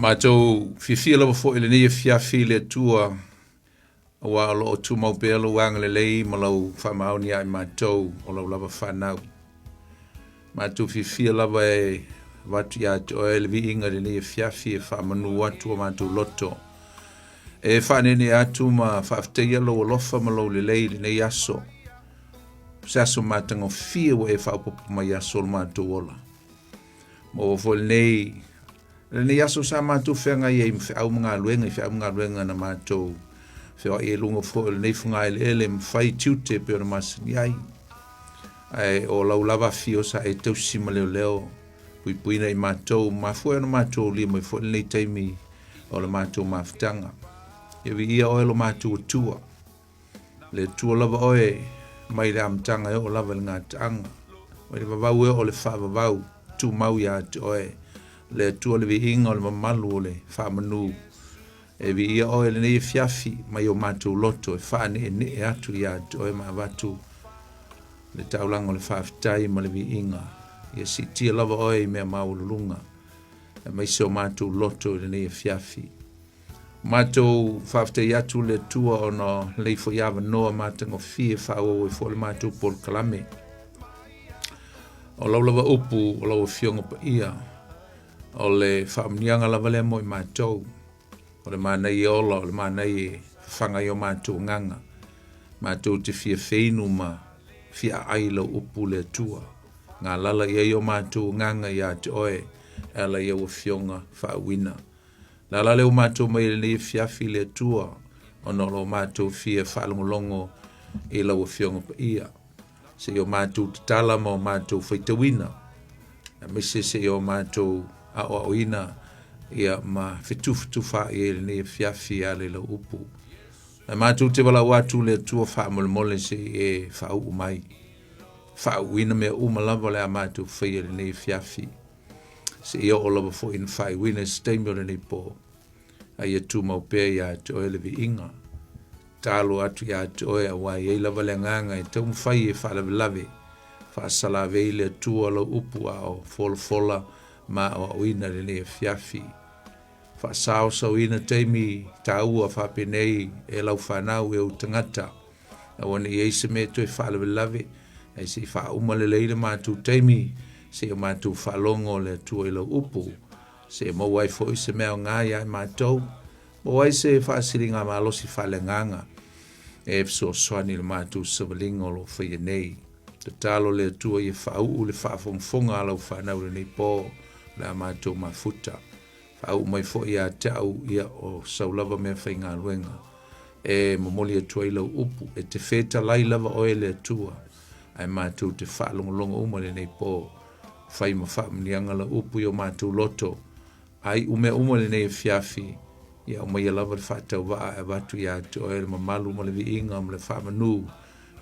Matou fiafia lava foi i lenei afiafi i le Atua, aua o lo o tumau pea lou agalelei ma lau faamaoni ia i matou o lau lava fanau. Matou fiafia lava e avatu ia te oe le viiga i lenei afiafi e faamanu atu o matou loto. E faaneenee atu ma faafetaia lou alofa ma lou lelei i lenei aso. Se aso matagofie ua e faaopoopo mai i aso o le matou ola. Maua foi lenei lenei aso sa matou feagai ai ma feau ma galuega i feau ma galuega na matou feoai ai luga foi o lenei fogaeleele ma fai tiute e pei ona masani ai. Ae o lau lava afio sa e tausi ma leoleo puipuina i matou, mafua ai ona matou aulia mai foi lenei taimi o le matou mafutaga. Ia viia oe lo matou Atua. Le Atua lava oe mai le amataga e oo lava i le gataaga, mai le vavau e oo i le faavavau, tumau ia te oe. Le Atua le viiga o le mamalu o le faamanu. E viia oe lenei afiafi mai o matou loto e faaneenee atu ia te oe ma avatu le taulaga o le faafetai ma le viiga. Ia siitia lava oe i mea maualuluga, aemaise o matou loto i lenei afiafi. Matou faafetai atu le Atua ona lenei foi avanoa matagofie faaauau ai foi le matou polokalame. O lau lava upu o lau Afioga Paia, o le faamanuiaga lava lea mo i matou, o le manaia ola, o le manaia e fafaga ai o matou agaga. Matou te fia feinu ma fia aai i lau upu le Atua. Galala i ai o matou agaga ia te oe e ala i au Afioga faauuina. Le ala lea ua matou mai ai lenei afiafi i le Atua, ona o lo matou fia faalogologo i lau Afioga Paia, se i o matou tatala ma o matou faitauina, aemaise se i o matou aoaoina ia ma fetufetufaai ai lenei afiafi e ala i lau upu. Ae matou te valaau atu le Atua faamolemole se i e faauu mai, faauuina mea uma lava o le a matou faia i lenei afiafi. Seia oo lava foi ina faaiuina i se taimi o lenei po, a ia tumau pea ia te oe le viiga. Tatalo atu ia te oe aua e i ai lava le agaga e taumafai e faalavelave, faasalavei le Atua lau upu a o folafola ma aoaoina i lenei afiafi. Faasaosaoina taimi taua faapenei e lau fanau e ou tagata, aua ne i i ai se mea e toe faalavelave, ae se i faauma lelei le matou taimi, se i o matou faalogo le Atua i lau upu, se i maua ai foi se mea aoga ia i matou, maua ai se faasiligamalosi faaleagaga e fesoasoani i le matou savaliga o lo o faia nei. Tatalo le Atua ia faauu le faafogafoga a lau fanau i lenei po, o le a matou mafuta. Faauu mai foi ia te au, ia o sau lava meafaigaluega e momoli atu ai lau upu, e te fetalai lava oe le Atua, ae matou te faalogologo uma i lenei po, fai ma faamanuiaga lau upu i o matou loto, a iu mea uma i lenei afiafi, ia aumaia lava le faatauvaa e avatu ia te oe le mamalu ma le viiga ma le faamanu,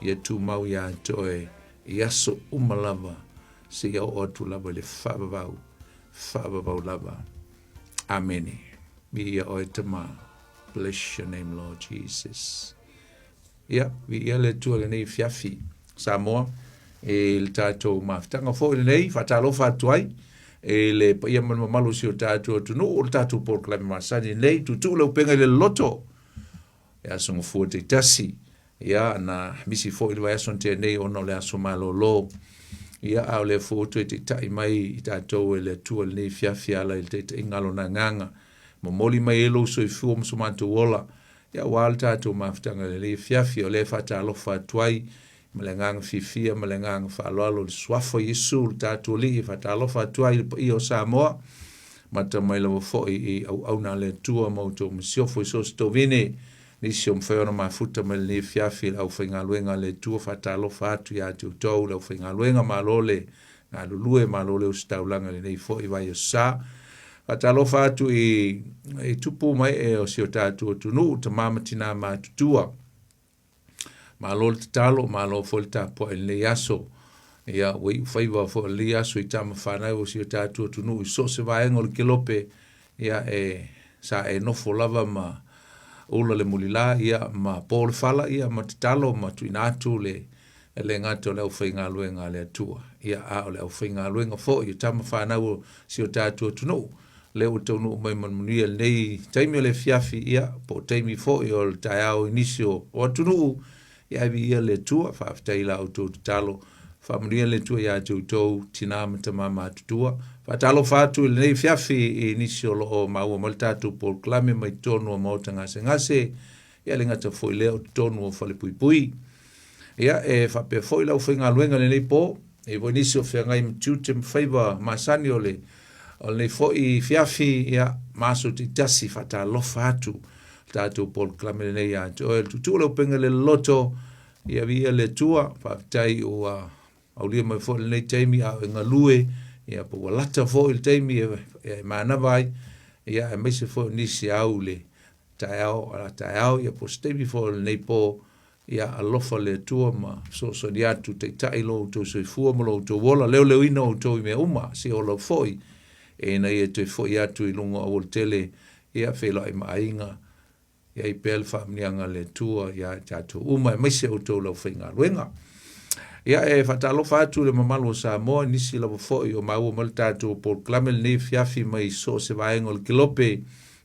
ia tumau ia te oe i aso uma lava, seia oo atu lava i le faavavau, faavavau lava. Amene. Viia oe Tama. Bless your name, Lord Jesus. Ia, viia le Atua i lenei afiafi, Samoa, i le tatou mafutaga foi lenei, faatalofa atu ai i le paia ma le mamalu o si o tatou atunuu, o le tatou polokalame masani lenei, tuutuu le upega i le loloto, e aso gafua taitasi, ia, na misi foi le vaiaso na tea nei ona o le aso malolo, ia, a o lea foi ua toe taitai mai i tatou e le Atua i lenei afiafi e ala i le taitaiga a Lona Agaga, momoli mai ai lou soifua ma so matou ola, Ia, aua le tatou mafutaga i lenei afiafi, o lea e faatalofa atu ai ma le agaga fiafia ma le agaga faaaloalo i le Suafa o Iesu lo tatou Alii, e faatalofa atu ai i le paia o Samoa, mata mai lava foi i auauna a le Atua ma outou masiofo i so o se tovine, nisi o mafai ona mafuta mai lenei afiafi i le aufaigaluega a le Atua, faatalofa atu ia te outou le aufaigaluega, malo le galulue, malo le ositaulaga i lenei foi vaiaso sa. Faatalofa atu i, i tupu ma ee o si o tatou atunuu, tama ma tinā matutua. Malo le tatalo, malo foi le tapuai i lenei aso. Ia, ua iu faiva foi o lenei aso i tama fanau o si o tatou atunuu i so o se vaega o le kelope, ia e sa e nofo lava ma ula le mulila, ia ma po le fala, ia ma tatalo ma tuuina atu le e le gata o le aufaigaluega a le Atua, ia, a o le aufaigaluega foi o tama fanau o si o tatou atunuu. Lea ua taunuu mai ma le manuia i lenei taimi o le afiafi, ia, po o taimi foi o le taeao i nisi o atunuu, ia ae viia le Atua, faafetai i la outou tatalo, faamanuia le Atua ia te outou, tina ma tama matutua. Faatalofa atu i lenei afiafi i nisi o lo o maua mai le tatou polokalame mai totonu o maota gasegase, ia le gata foi lea o totonu o falepuipui. Ia, e faapea foi le aufaigaluega i lenei po, e i ai foi nisi o feagai ma tiute ma faiva masani o le o lenei foi fiafi, ia, ma aso taitasi faatalofa atu le tatou polokalame lenei ia te oe. Le tuutuu le upega i le loloto, ia viia le Atua, faafetai ua aulia mai foi lenei taimi a o e galue, ia po ua lata foi le taimi e, e manava ai, ia aemaise foi o nisi au le taeao, a taeao, ia po o se taimi foi o lenei po, ia alofa le Atua ma fesoasoani atu, taitai lo outou soifua ma lo outou ola, leoleoina outou i mea uma, se ola foi, ina ia toe foi atu i luga o aualatele, ia feiloai ma aiga, i ai pea le faamanuiaga a le Atua ia i tatou uma, aemaise outou le aufaigaluega. Ia e faatalofa atu i le mamalu o Samoa, nisi lava foi o maua mai le tatou polokalame lenei afiafi mai so o se vaega o le kelope,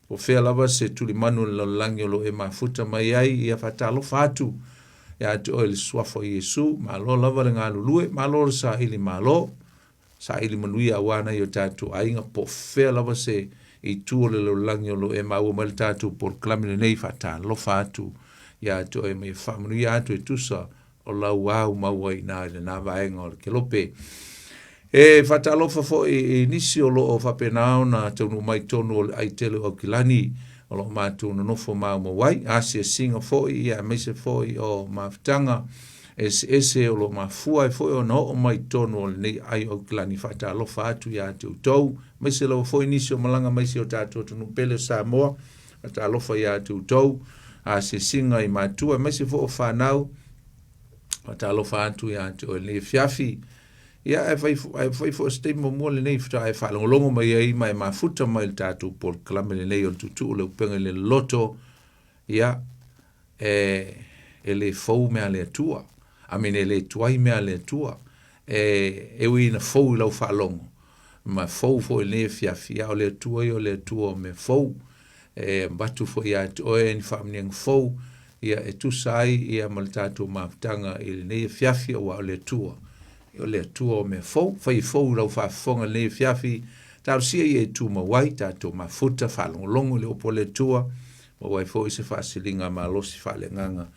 Po o fea lava se tulimanu o le lalolagi o lo o e mafuta mai ai, ia faatalofa atu ia te oe i le Suafa o Iesu. Malo lava le galulue, malo le saili malo, saili manuia aua nai o tatou aiga, po o fea lava se itu o le lalolagi o lo o e maua mai le tatou polokalame lenei, faatalofa atu ia te oe ma ia faamanuia atu e tusa o lau au maua i ina i lena vaega o le kelope. E faatalofa foi i nisi o lo o faapena ona taunuu mai tonu o le ai tele o Aukilani o lo o matou nonofo maumau ai, asiasiga foi ia aemaise foi o mafutaga eseese o lo o mafua ai foi ona oo mai tonu o lenei ai o Aukilani. Faatalofa atu ia te outou, aemaise lava foi nisi o malaga mai si o tatou atunuu pele o Samoa. Faatalofa ia te outou, asiasiga i matua aemaise foi o fanau. Faatalofa atu ia te oe lenei afiafi. Ia, ae fai, ae fai foi se taimi muamua lenei faatoa e faalogologo mai ai ma e mafuta mai le tatou polokalame lenei o le tuutuu le upega i le loloto. Ia, e, e le fou mea a le Atua. Amene, e le tuai mea a le Atua. E, e ui ina fou i lau faalogo, ma fou foi i lenei afiafi, a o le Atua ia o le Atua o mea fou. E avatu foi ia te oe ni faamanuiaga fou, ia e tusa ai ia ma le tatou mafutaga i lenei afiafi, aua o le Atua, o le Atua o mea fou. Fai e fou i lau faafofoga i lenei afiafi, talosia ia e tumau ai tatou mafuta, faalogologo i le upu a le Atua, maua ai foi se faasiliga malosi faaleagaga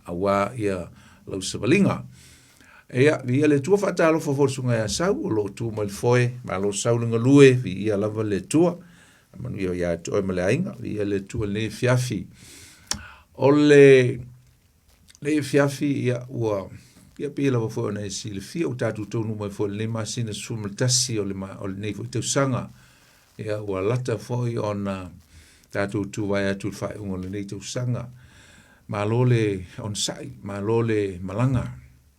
aua ia lau savaliga. Ia, viia le Atua, faatalofa foi i le Susuga ia Sau o lo o tu mai le foe, malo Sau le galue, viia lava le Atua, manuia ia te oe ma le aiga, viia le Atua i lenei afiafi. O le lenei afiafi, ia, ua, ia pei lava foi ona e silafia, ua tatou taunuu mai foi i lenei masina 11 o, le, o lenei foi tausaga, ia, ua lata foi ona tatou tuvae atu i le faaiuga o lenei tausaga. Malo le onosai, malo le malaga,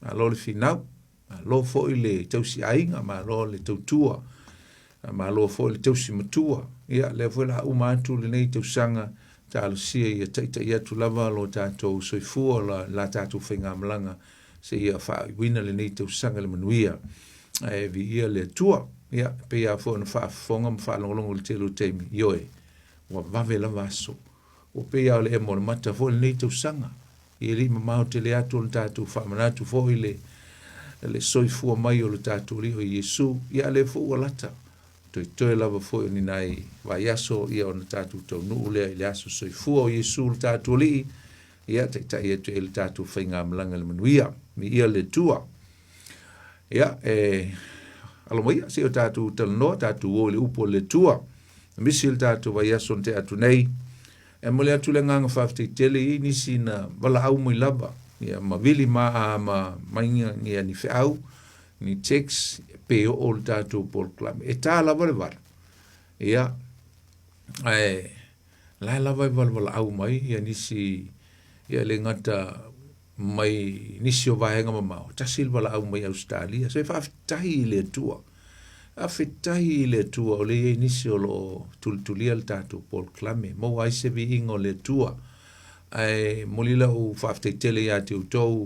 malo le finau, malo foi le tausi aiga, malo le tautua, malo foi le tausi matua. Ia, lea foi la uma atu lenei tausaga, talosia ia taitai atu lava lo tatou soifua, la, la tatou faigamalaga, seia faaiuina lenei tausaga i le manuia. Ae viia le Atua. Ia, pei lava foi ona faafofoga ma faalogologo i le tele o taimi, ioe, ua vave lava aso. Ua pei lava o le emo o le mata foi lenei tausaga. E le i mamao tele atu ona tatou faamanatu foi le, le soifua mai o le tatou Alii o Iesu. Ia a lea foi ua lata. Toetoe lava foi o ni nai vaiaso ia ona tatou taunuu lea i le aso soifua o Iesu le tatou Alii. Ia taitai atu e le tatou faigamalaga i le manuia. Viia le Atua. Ia, e alo maia, se i o tatou talanoa, tatou o i le upu a le Atua. Na misi le tatou vaiaso na tea atu nei. E momoli atu le agaga faafetai tele i nisi na valaau mai lava, ia, ma vili ma, a, ma mai ia ni feau, ni text, pe oo le tatou polokalame. E tā lava le 8. Ia, ae la e lava e valevalaau mai ia nisi, ia le gata mai nisi o vaega mamao, tasi le valaau mai Ausetalia. So e faafetai i le Atua. Faafetai i le Atua o lea e i ai nisi o lo o tulitulia le tatou polokalame, maua ai se viiga o le Atua. Ae momoli lau faafetai tele ia te outou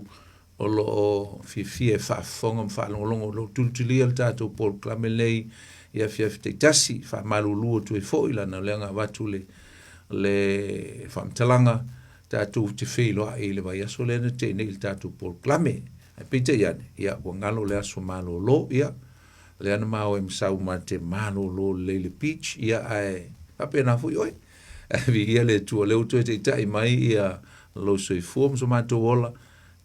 o lo o fiafia e faafofoga ma faalogologo o lo o tulitulia le tatou polokalame lenei. i afiafi taitasi, faamalulu atu ai foi lana o lea na avatu le le faamatalaga tatou te feiloai i le vaiaso lea na tea nei i le tatou polokalame. Ae peitai ane, ia ua galo le aso malolo, ia lea na ma o ai ma sau ma te malolo lelei i le beach, ia ae faapena foi oe. Ae viia le Atua o lea ua toe taitai mai ia lou soifua ma so matou ola,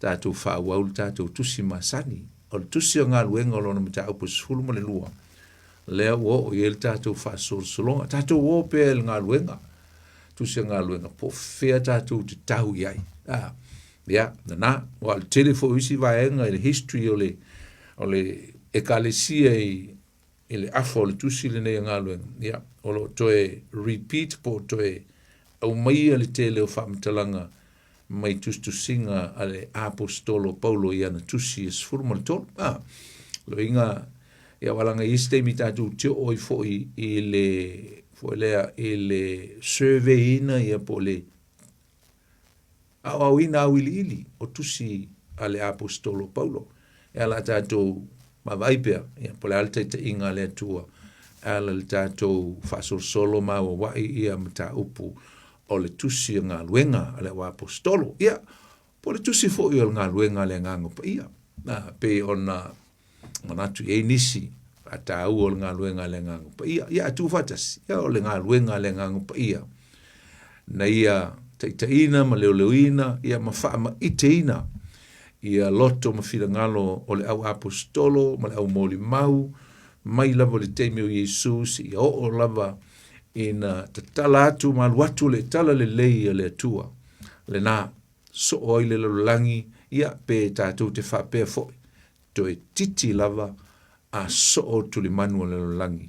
tatou faaauau le tatou tusi masani. O le tusi o galuega o lona mataupu e 12, lea ua oo i ai le tatou faasolosologa. Tatou o pea i le galuega, tusi o galuega, po o fea tatou te tau i ai. A, ia, lena, aua o le tele foi o isi vaega i le history o le, o le ekalesia i, i le afa o le tusi lenei o galuega, ia, o lo o toe repeat po o toe aumaia le tele o faamatalaga mai tusitusiga a le Aposetolo Paulo i ana tusi e 13. A, loiga, ia aua leaga e i ai isi taimi tatou te oo ai foi i le, foi lea, i le survey ina ia po o le aoaoina auiliili o tusi a le Aposetolo Paulo. E ala a tatou vaavaai pea, ia, po o le a le taitaiga a le Atua e ala i le tatou faasolosolo ma auauai ia mataupu o le tusi o galuega a le auaposetolo, ia, po o le tusi foi o le galuega a le Agaga Paia, a, pei ona manatu i ai nisi faataua o le galuega a le Agaga Paia. Ia, a tuufaatasi, ia, o le galuega a le Agaga Paia, na ia taitaiina ma leoleoina, ia, ma faamaiteina ia loto ma finagalo o le auaposetolo ma le aumolimau, mai lava i le taimi o Iesu seia oo lava ina tatala atu ma alu atu le talalelei a le Atua lena soo ai le lalolagi, ia pe tatou te faapea foi, toeitiiti lava a soo tulimanu o le lalolagi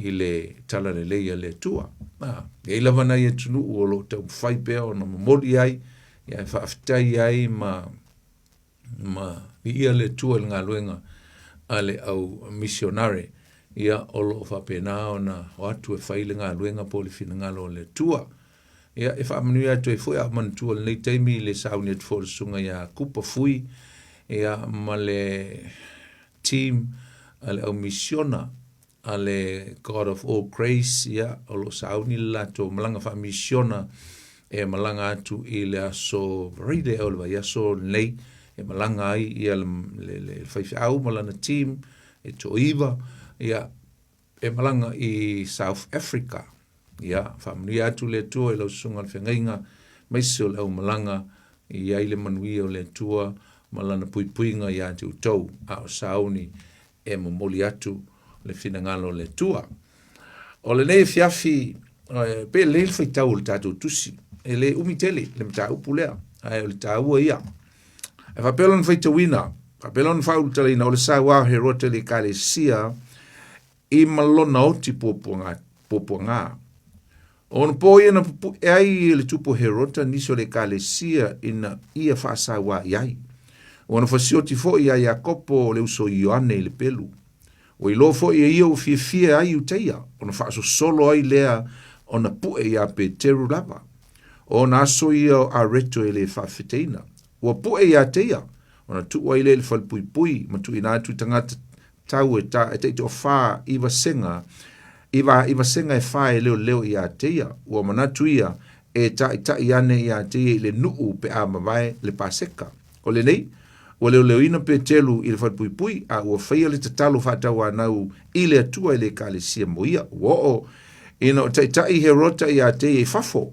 i le talalelei a le Atua. A, e i ai lava nai atunuu o lo o taumafai pea ona momoli ai, ia e faafetai ai ma ma viia le Atua i le galuega a le au misionare, ia o lo o faapena ona o atu e fai le galuega po o le finagalo o le Atua. Ia e faamanuia atu ai foi a o manatua i lenei taimi le sauni atu foi o le susuga ia Kupa Fui, ia ma le team a le au misiona a le God of All Grace, ia, o lo o sauni le latou malaga faamisiona e malaga atu i le aso Friday o le vaiaso lenei, e malaga ai ia le, le, le faifeau ma lana team e toaiva, ia, e malaga i South Africa. Ia, faamanuia atu le Atua i lau susuga i le feagaiga, aemaise o le aumalaga, i ai le manuia o le Atua ma lana puipuiga ia te outou, a o sauni e momoli atu le finagalo o le Atua. O lenei afiafi, pe lelei le faitau o le tatou tusi, e le umi tele le mataupu lea, ae o le taua ia. E faapea lona faitauina, faapea lona faaulutalaina, o le sauā o Herota i le Ekalesia i ma lona oti puapuaga, puapuaga. O ona pō ia na pupuʻe ai e le tupu o Herota nisi o le Ekalesia ina ia faasauā i ai. Ua na fasioti foi iā Iakopo le uso Ioane i le pelu. Ua iloa foi e ia ua fiafia ai Iutaia, ona faasosolo ai lea ona puʻe iā Peteru lava. O ona aso ia o Areto e le faafeteina. Ua puʻe iā te ia, ona tuu ai lea i le falepuipui ma tuuina atu i tagata tau e ta e taitoafa i vasega i va i vasega e fa e leoleo iā te ia. Ua manatu ia e taʻitaʻi ane iā te ia i le nuʻu pe a mavae le Paseka. O lenei, ua leoleoina Petelu i le falepuipui, a ua faia le tatalo faatauanau i le Atua i le Ekalesia mo ia. Ua oo ina o taʻitaʻi Herota iā te ia i fafo.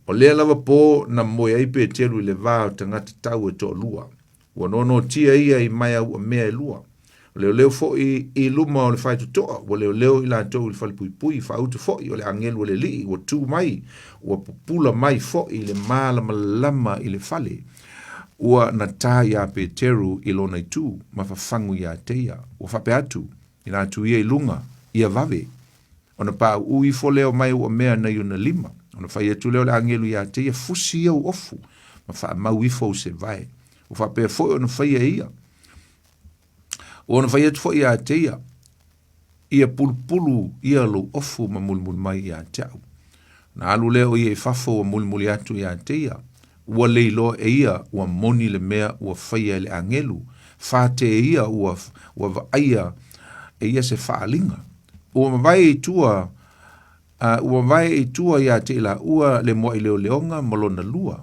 O lea lava pō na moe ai Petelu i le va o tagata tau e toalua. Ua noanoatia ia i maea ua mea e lua. Ua leoleo foi i luma o le faitotoa, ua leoleo i latou i le falepuipui, faautu foi o le agelu a le Alii ua tu mai, ua pupula mai foi le malamalama i le fale. Ua natā iā Peteru i lona itu, ma fafagu iā te ia. Ua faapea atu, Ina atu ia i luga, ia vave. Ona paʻuʻu ifo lea o mai ua mea nai ona lima, ona fai atu lea o le agelu iā te ia, Fusi ia ou ofu, ma faamau ifo ou sevae. Ua faapea foi ona faia e ia. Ua ona fai atu foi iā te ia, Ia pulupulu ia lou ofu ma mulimuli mai iā te au. Ona alu lea o ia i fafo ua mulimuli atu iā te ia. Ua le iloa e ia ua moni le mea ua faia e le agelu, fātē ia ua, ua vaaia e ia se faaaliga. Ua mavae i tua, a ua mavae i tua iā te i laua le muaʻi leoleoga ma lona lua.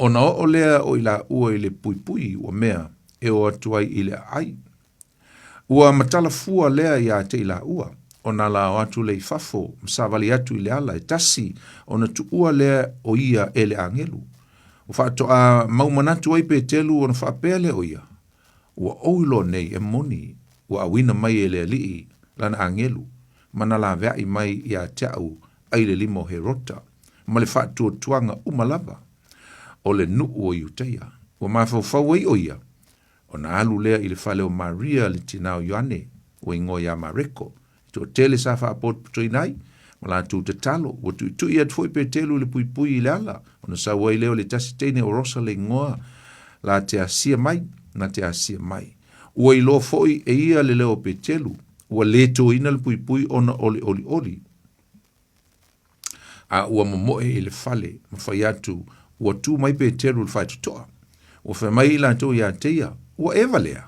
Ona oo lea o i laua i le puipui ua mea e o atu ai i le aʻai. Ua matala fua lea iā te i laua, ona ala o atu lea i fafo ma savali atu i le ala e tasi ona tuua lea o ia e le agelu. Ua faatoa mau manatu ai Petelu ona faapea lea o ia, Ua ou iloa nei e moni ua auina mai e le Alii lana agelu ma na laveai mai iā te a'u ai le lima o Herota ma le faatuatuaga uma lava o le nuu o Iutaia. Ua mafaufau ai o ia, ona alu lea i le fale o Maria le tinā o Ioane, ua igoa iā Mareko, e toatele sa faapotopotoina ai, ma latou tatalo. Ua tuitui atu foi Petelu i le puipui i le ala, ona sau ai lea o le tasi teine o Rosa le igoa, la te asia mai, na te asia mai. Ua iloa foi e ia le leo o Petelu, ua le toina le puipui ona o le olioli, a ua momoe i le fale ma fai atu, ua tu mai Peteru i le faitotoa. Ua fai mai i latou iā te ia, Ua eva lea?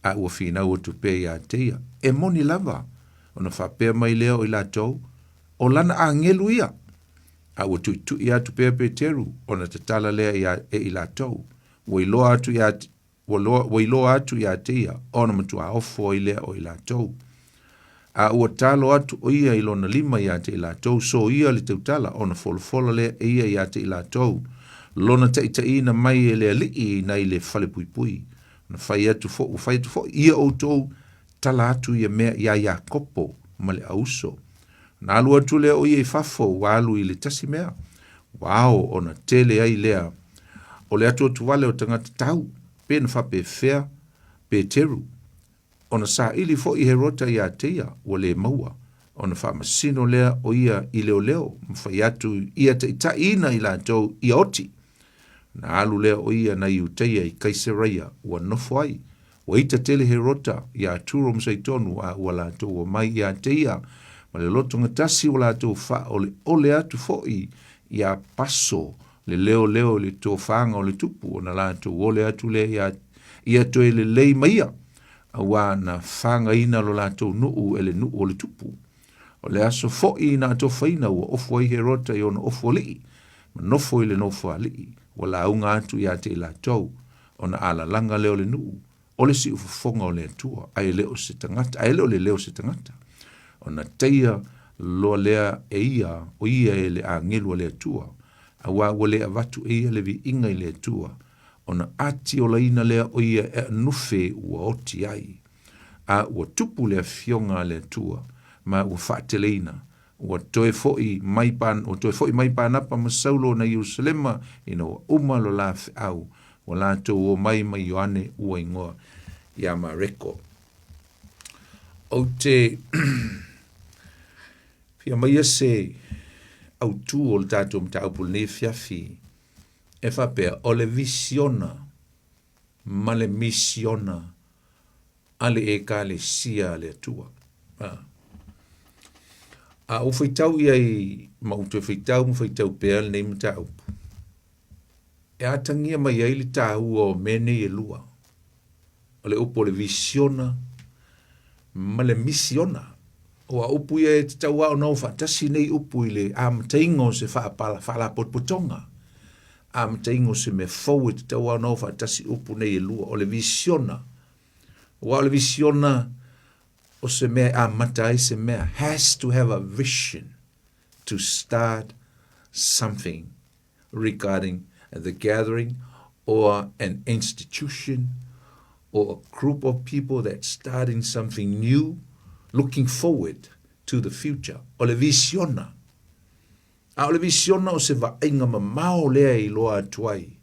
A ua finau atu pea iā te ia, E moni lava. Ona faapea mai lea o i latou, O lana agelu ia. A ua tuitui atu pea Peteru, ona tatala lea ia e i latou. Ua iloa atu iā Ua loa, ua iloa atu iā te ia, ona matuā ofo ai lea o i latou. A ua talo atu o ia i lona lima iā te i latou, soia le tautala, ona folafola lea e ia iā te i latou, lona taʻitaʻiina mai e le alii nai le falepuipui. Ona fai atu fo, ua fai atu foi ia outou, tala atu ia mea iā Iakopo ma le auso. Ona alu atu lea o ia i fafo, ua alu i le tasi mea, ua ao ona tele ai lea o le atuatu wale o tagata tau, pe na faapefea Peteru. Ona saili foi Herota iā te ia, ua le maua, ona faamasino lea o ia i leoleo ma fai atu ia taʻitaʻiina i latou ia oti. Ona alu lea o ia nai Iutaia i Kaisaraia ua nofo ai. Ua ita tele Herota iā Turo ma Saitonu a ua latou omai iā te ia ma le lotogatasi ua latou faaoleole atu foi iā Paso le leoleo i le tofaga o le tupu ona latou ole atu lea iā ia toe lelei ma ia, auā na fagaina lo latou nuu e le nuu o le tupu. O le aso foi na atofaina ua ofu ai Herota i ona ofu alii, ma nofo i le nofo alii, ua lauga atu iā te i latou, ona alalaga lea o le nuu, o le siufofoga o le Atua, ae le o se tagata, ae le o le leo o se tagata. Ona taia loa lea e ia, o ia e le agelu a le Atua, auā ua le avatu e ia le viiga i le Atua, ona atiolaina lea o ia e anufe ua oti ai. A ua tupu le afioga a le Atua, ma ua faateleina, ua toe foi mai pa, ua toe foi mai Panapa ma Saulo na Ierusalema ina ua uma lo la feau, ua latou o mai ma Ioane ua igoa iā Mareko. Ou te fia aumaia se autū o le tatou mataupu i lenei afiafi e faapea, o le visiona ma le misiona a le Ekalesia a le Atua. A, a ou faitau i ai ma ou toe faitau ma faitau pea lenei mataupu, e atagia mai ai le taua o mea nei e lua, o le upu o le visiona ma le misiona. Aua o upu ia e tatau lava ona o faatasi nei upu i le amataina o se faalapotopotoga, amataina o se mea fou e tatau lava ona o faatasi upu nei e lua, o le visiona. Aua o le visiona o se mea e amata ai se mea, has to have a vision to start something regarding the gathering or an institution or a group of people that starting something new, looking forward to the future. O le visiona. A o le visiona o se vaaiga mamao lea e iloa atu ai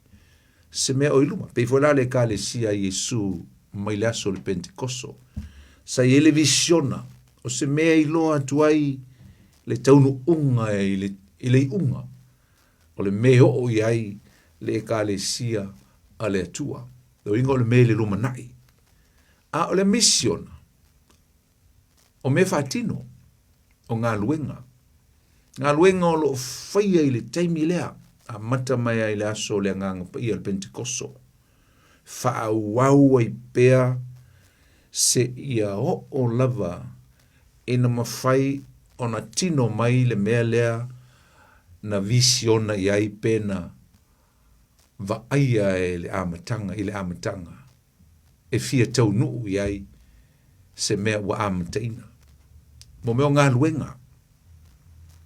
se mea o i luma. Pei foi la le Ekalesia a Iesu mai le aso o le Pentekoso. Sa i ai le visiona o se mea e iloa atu ai le taunuuga i le, i le iuga o le mea e oo i ai le Ekalesia a le Atua. Le uiga o le mea i le lumanai. A o le misiona, o mea faatino, o galuega. Galuega o lo o faia i le taimi lea, amata mai ai i le aso o le Agaga Paia, le Pentekoso. Faaauau ai pea Seia oo lava ina mafai ona tino mai le mea lea na visiona i ai pe na vaaia e le amataga i le amataga e fia taunuu i ai se mea ua amataina. Mo mea o galuega,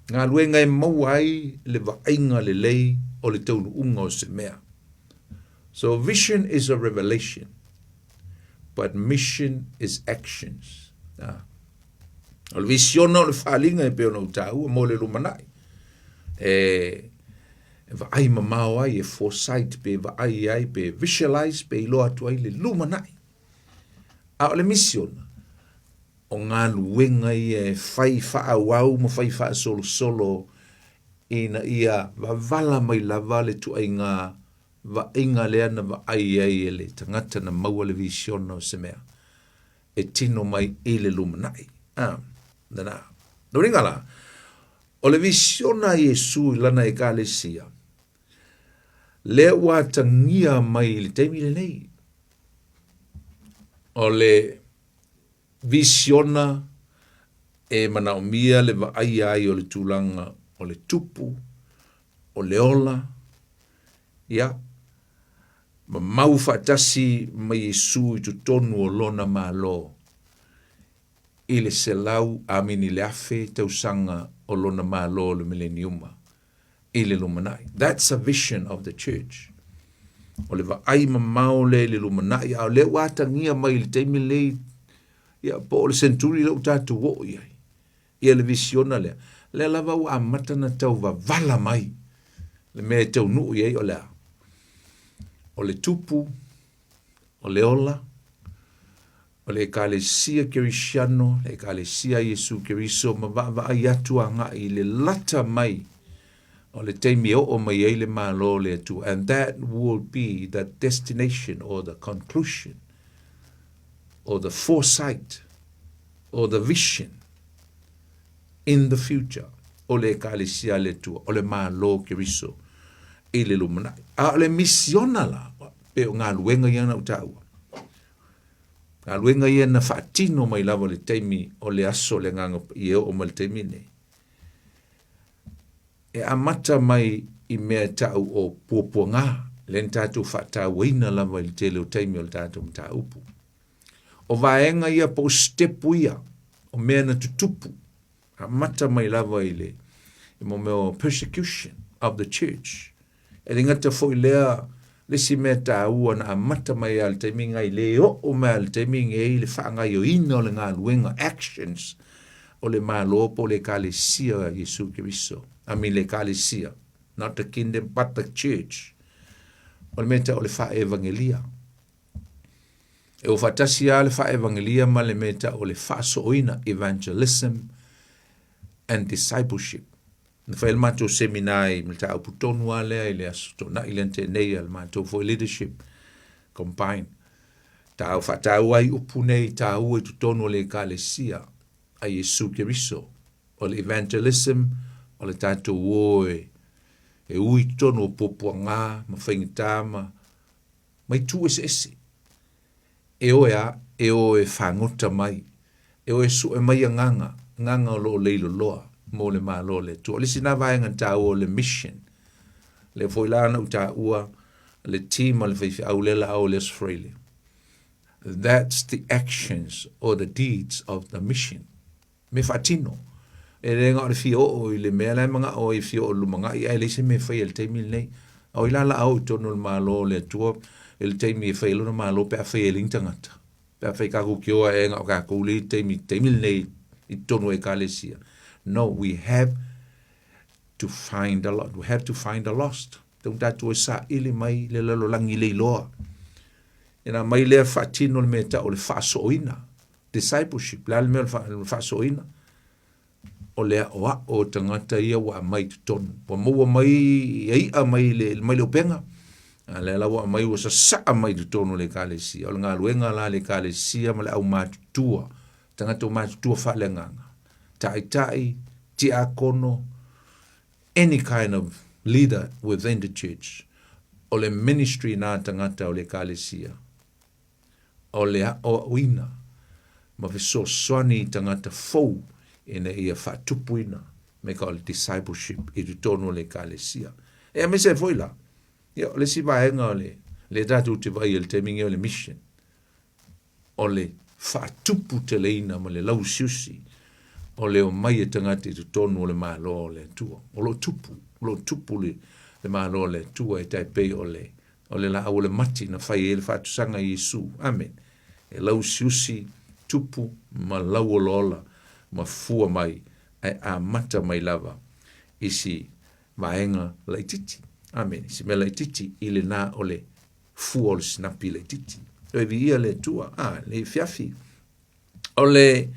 galuega e maua ai le vaaiga lelei o le taunuuga o se mea. So vision is a revelation, but mission is actions. Ah. O le visiona o le faaaliga e pei ona ou taua mo le lumanai. E vaai mamao ai, e foresight pe vaai ai, pe visualize pe iloa atu ai le lumanai. A o le misiona, o galuega ia e fai faaauau ma fai faasolosolo ina ia vavala mai lava le tuaiga vaaiga lea na vaai ai e le tagata na maua le visiona o se mea e tino mai i le lumanai. Ah, lena. Lona uiga la, o le visiona a Iesu i lana ekalesia, lea ua atagia mai i le taimi lenei, o le visiona e manaomia le vaaia ai o le tulaga o le tupu, o le ola, ia, ma mau faatasi ma Iesu i totonu o lona Malo i le selau, amini, i le 1000 tausaga o lona Malo o le Mileniuma i le lumanai. That's a vision of the church. O le vaai mamao lea i le lumanai, a o lea ua atagia mai i le taimi lenei, ia, po o le senturi lea ua tatou oo i ai, ia le visiona lea, lea lava ua amata ona tau vavala mai le mea e taunuu i ai o le a? O le tupu, o le ola, o le Ekalesia Kerisiano, le Ekalesia a Iesu Keriso ma vaavaai atu agai i le lata mai o le taimi e oo mai ai le Malo o le Atua. And that will be the destination or the conclusion or the foresight or the vision in the future o le Ekalesia a le Atua, o le Malo Keriso i le lumanai. A o le misiona la, pe o galuega ia na ou taua. Galuega ia na faatino mai lava i le taimi o le aso o le Agaga Paia e oo mai i le taimi lenei. E amata mai i mea e ta'u o puapuagā, lea na tatou faatauaina lava i le tele o taimi o le tatou mataupu. O vaega ia po o sitepu ia, o mea na tutupu, amata mai lava i le i mo mea o persecution of the church. E le gata foi lea, le isi mea taua na amata mai lava i le taimi ngai le oo mai lava i le taimi nei le faagaoioiga o le galuega, actions, o le Malo po o le Ekalesia a Iesu Keriso. I mean le Ekalesia, not the kingdom but the church. O le mea tau o le faaevangelia. E o faatasi lava le faaevangelia ma le mea tau o le faasooina, evangelism and discipleship. Na fai le matou seminar i mataupu tonu lava lea i le Aso Toonai lea na tea nei a le matou foi leadership combine. Tau faataua ai upu nei taua i totonu o le Ekalesia a Iesu Keriso. O le evangelism, o le tatou o e, e ui i totonu o puapuagā ma faigata ma, ma itu eseese. E o e a, e o e fagota mai, e o e sue mai agaga, agaga o lo o leiloloa mo le Malo o le Atua. O le isi lena vaega taua o le mission. Lea foi la na ou taua le team a le faifeau lea la o le Aso Faraile. That's the actions or the deeds of the mission. Mea faatino. E le na o le fia oo i le mea la e manao ai e fia oo i le lumanai ae leai se mea e faia i le taimi lenei. A o ai la la a oo i totonu o le Malo o le Atua i le taimi e fai ai lona Malo pe afai e leai ni tagata. Pe afai tatou te o ae na o tatou lea i le taimi, taimi lenei i totonu o Ekalesia. No, we have to find the lost. We have to find the lost. Tau tatou e saili mai le lalolagi leiloa. Ina mai lea faatino le mea e tau o le faasooina. Discipleship, le a le mea o le faasooina? O le aʻoaʻo o tagata ia ua aumai i totonu. Ua maua mai ia iʻa mai le, mai le upega, a lea la ua aumai ua sasaa mai i totonu o le ekalesia. O le galuega la a le ekalesia ma le aumatutua, tagata ua matutua faaleagaga, taitai, tiakono, any kind of leader within the church, o le ministry na tagata o le ekalesia. O le aʻoaʻoina. ma fesoasoani i tagata fou ina ia faatupuina me ka o le discipleship i totonu o le Ekalesia. E aemaise ai foi la, ia, o le isi vaega o le, lea tatou te vaai i le taimi lenei o le mission, o le faatuputeleina ma le lauusiusi o le omai e tagata i totonu o le Malo o le Atua. O lo o tupu, o lo o tupu le, le Malo o le Atua e tai pei o le, o le laau o le mati na fai ai le faatusaga i Iesu. Amen. E lauusiusi, tupu ma lauolaola ma fua mai ae amata mai lava i si vaega laitiiti. Amene. Si mea laitiiti i lena o le fua o le sinapi laitiiti. Toe viia le Atua. Ah, le afiafi. O le,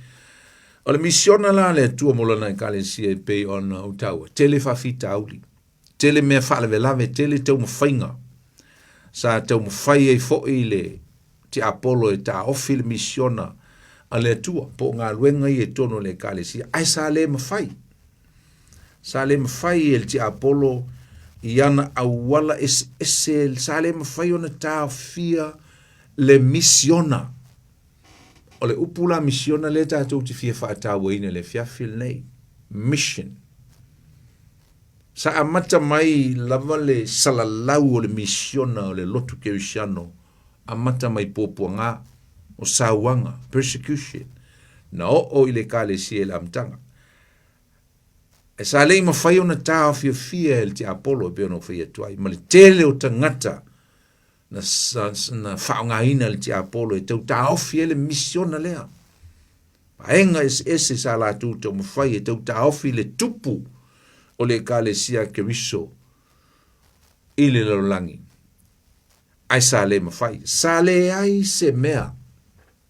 o le misiona la a le Atua mo lana ekalesia e pei ona ou taua, tele faafitauli, tele mea faalavelave, tele taumafaiga. Sa taumafai ai foi le tiapolo e taofi le misiona a le Atua, po o galuega ia i totonu o le ekalesia, ae sa le mafai. Sa le mafai e le tiapolo i ana auala eseese, sa le mafai ona taofia le misiona. O le upu la misiona lea tatou te fia faatauaina i le afiafi lenei, mission. Sa amata mai lava le salalau o le misiona o le lotu kerisiano, amata mai puapuaga, o sauaga, persecution, na oo i le Ekalesia i le amataga. E sa le i mafai ona taofiofia e le tiapolo e pei ona ou fai atu ai, ma le tele o tagata na, na faaaogaina e le tiapolo e tau taofi ai le misiona lea. Vaega eseese sa latou taumafai e tau taofi le tupu o le Ekalesia a Keriso i le lalolagi. Ae sa le mafai. Sa leai se mea.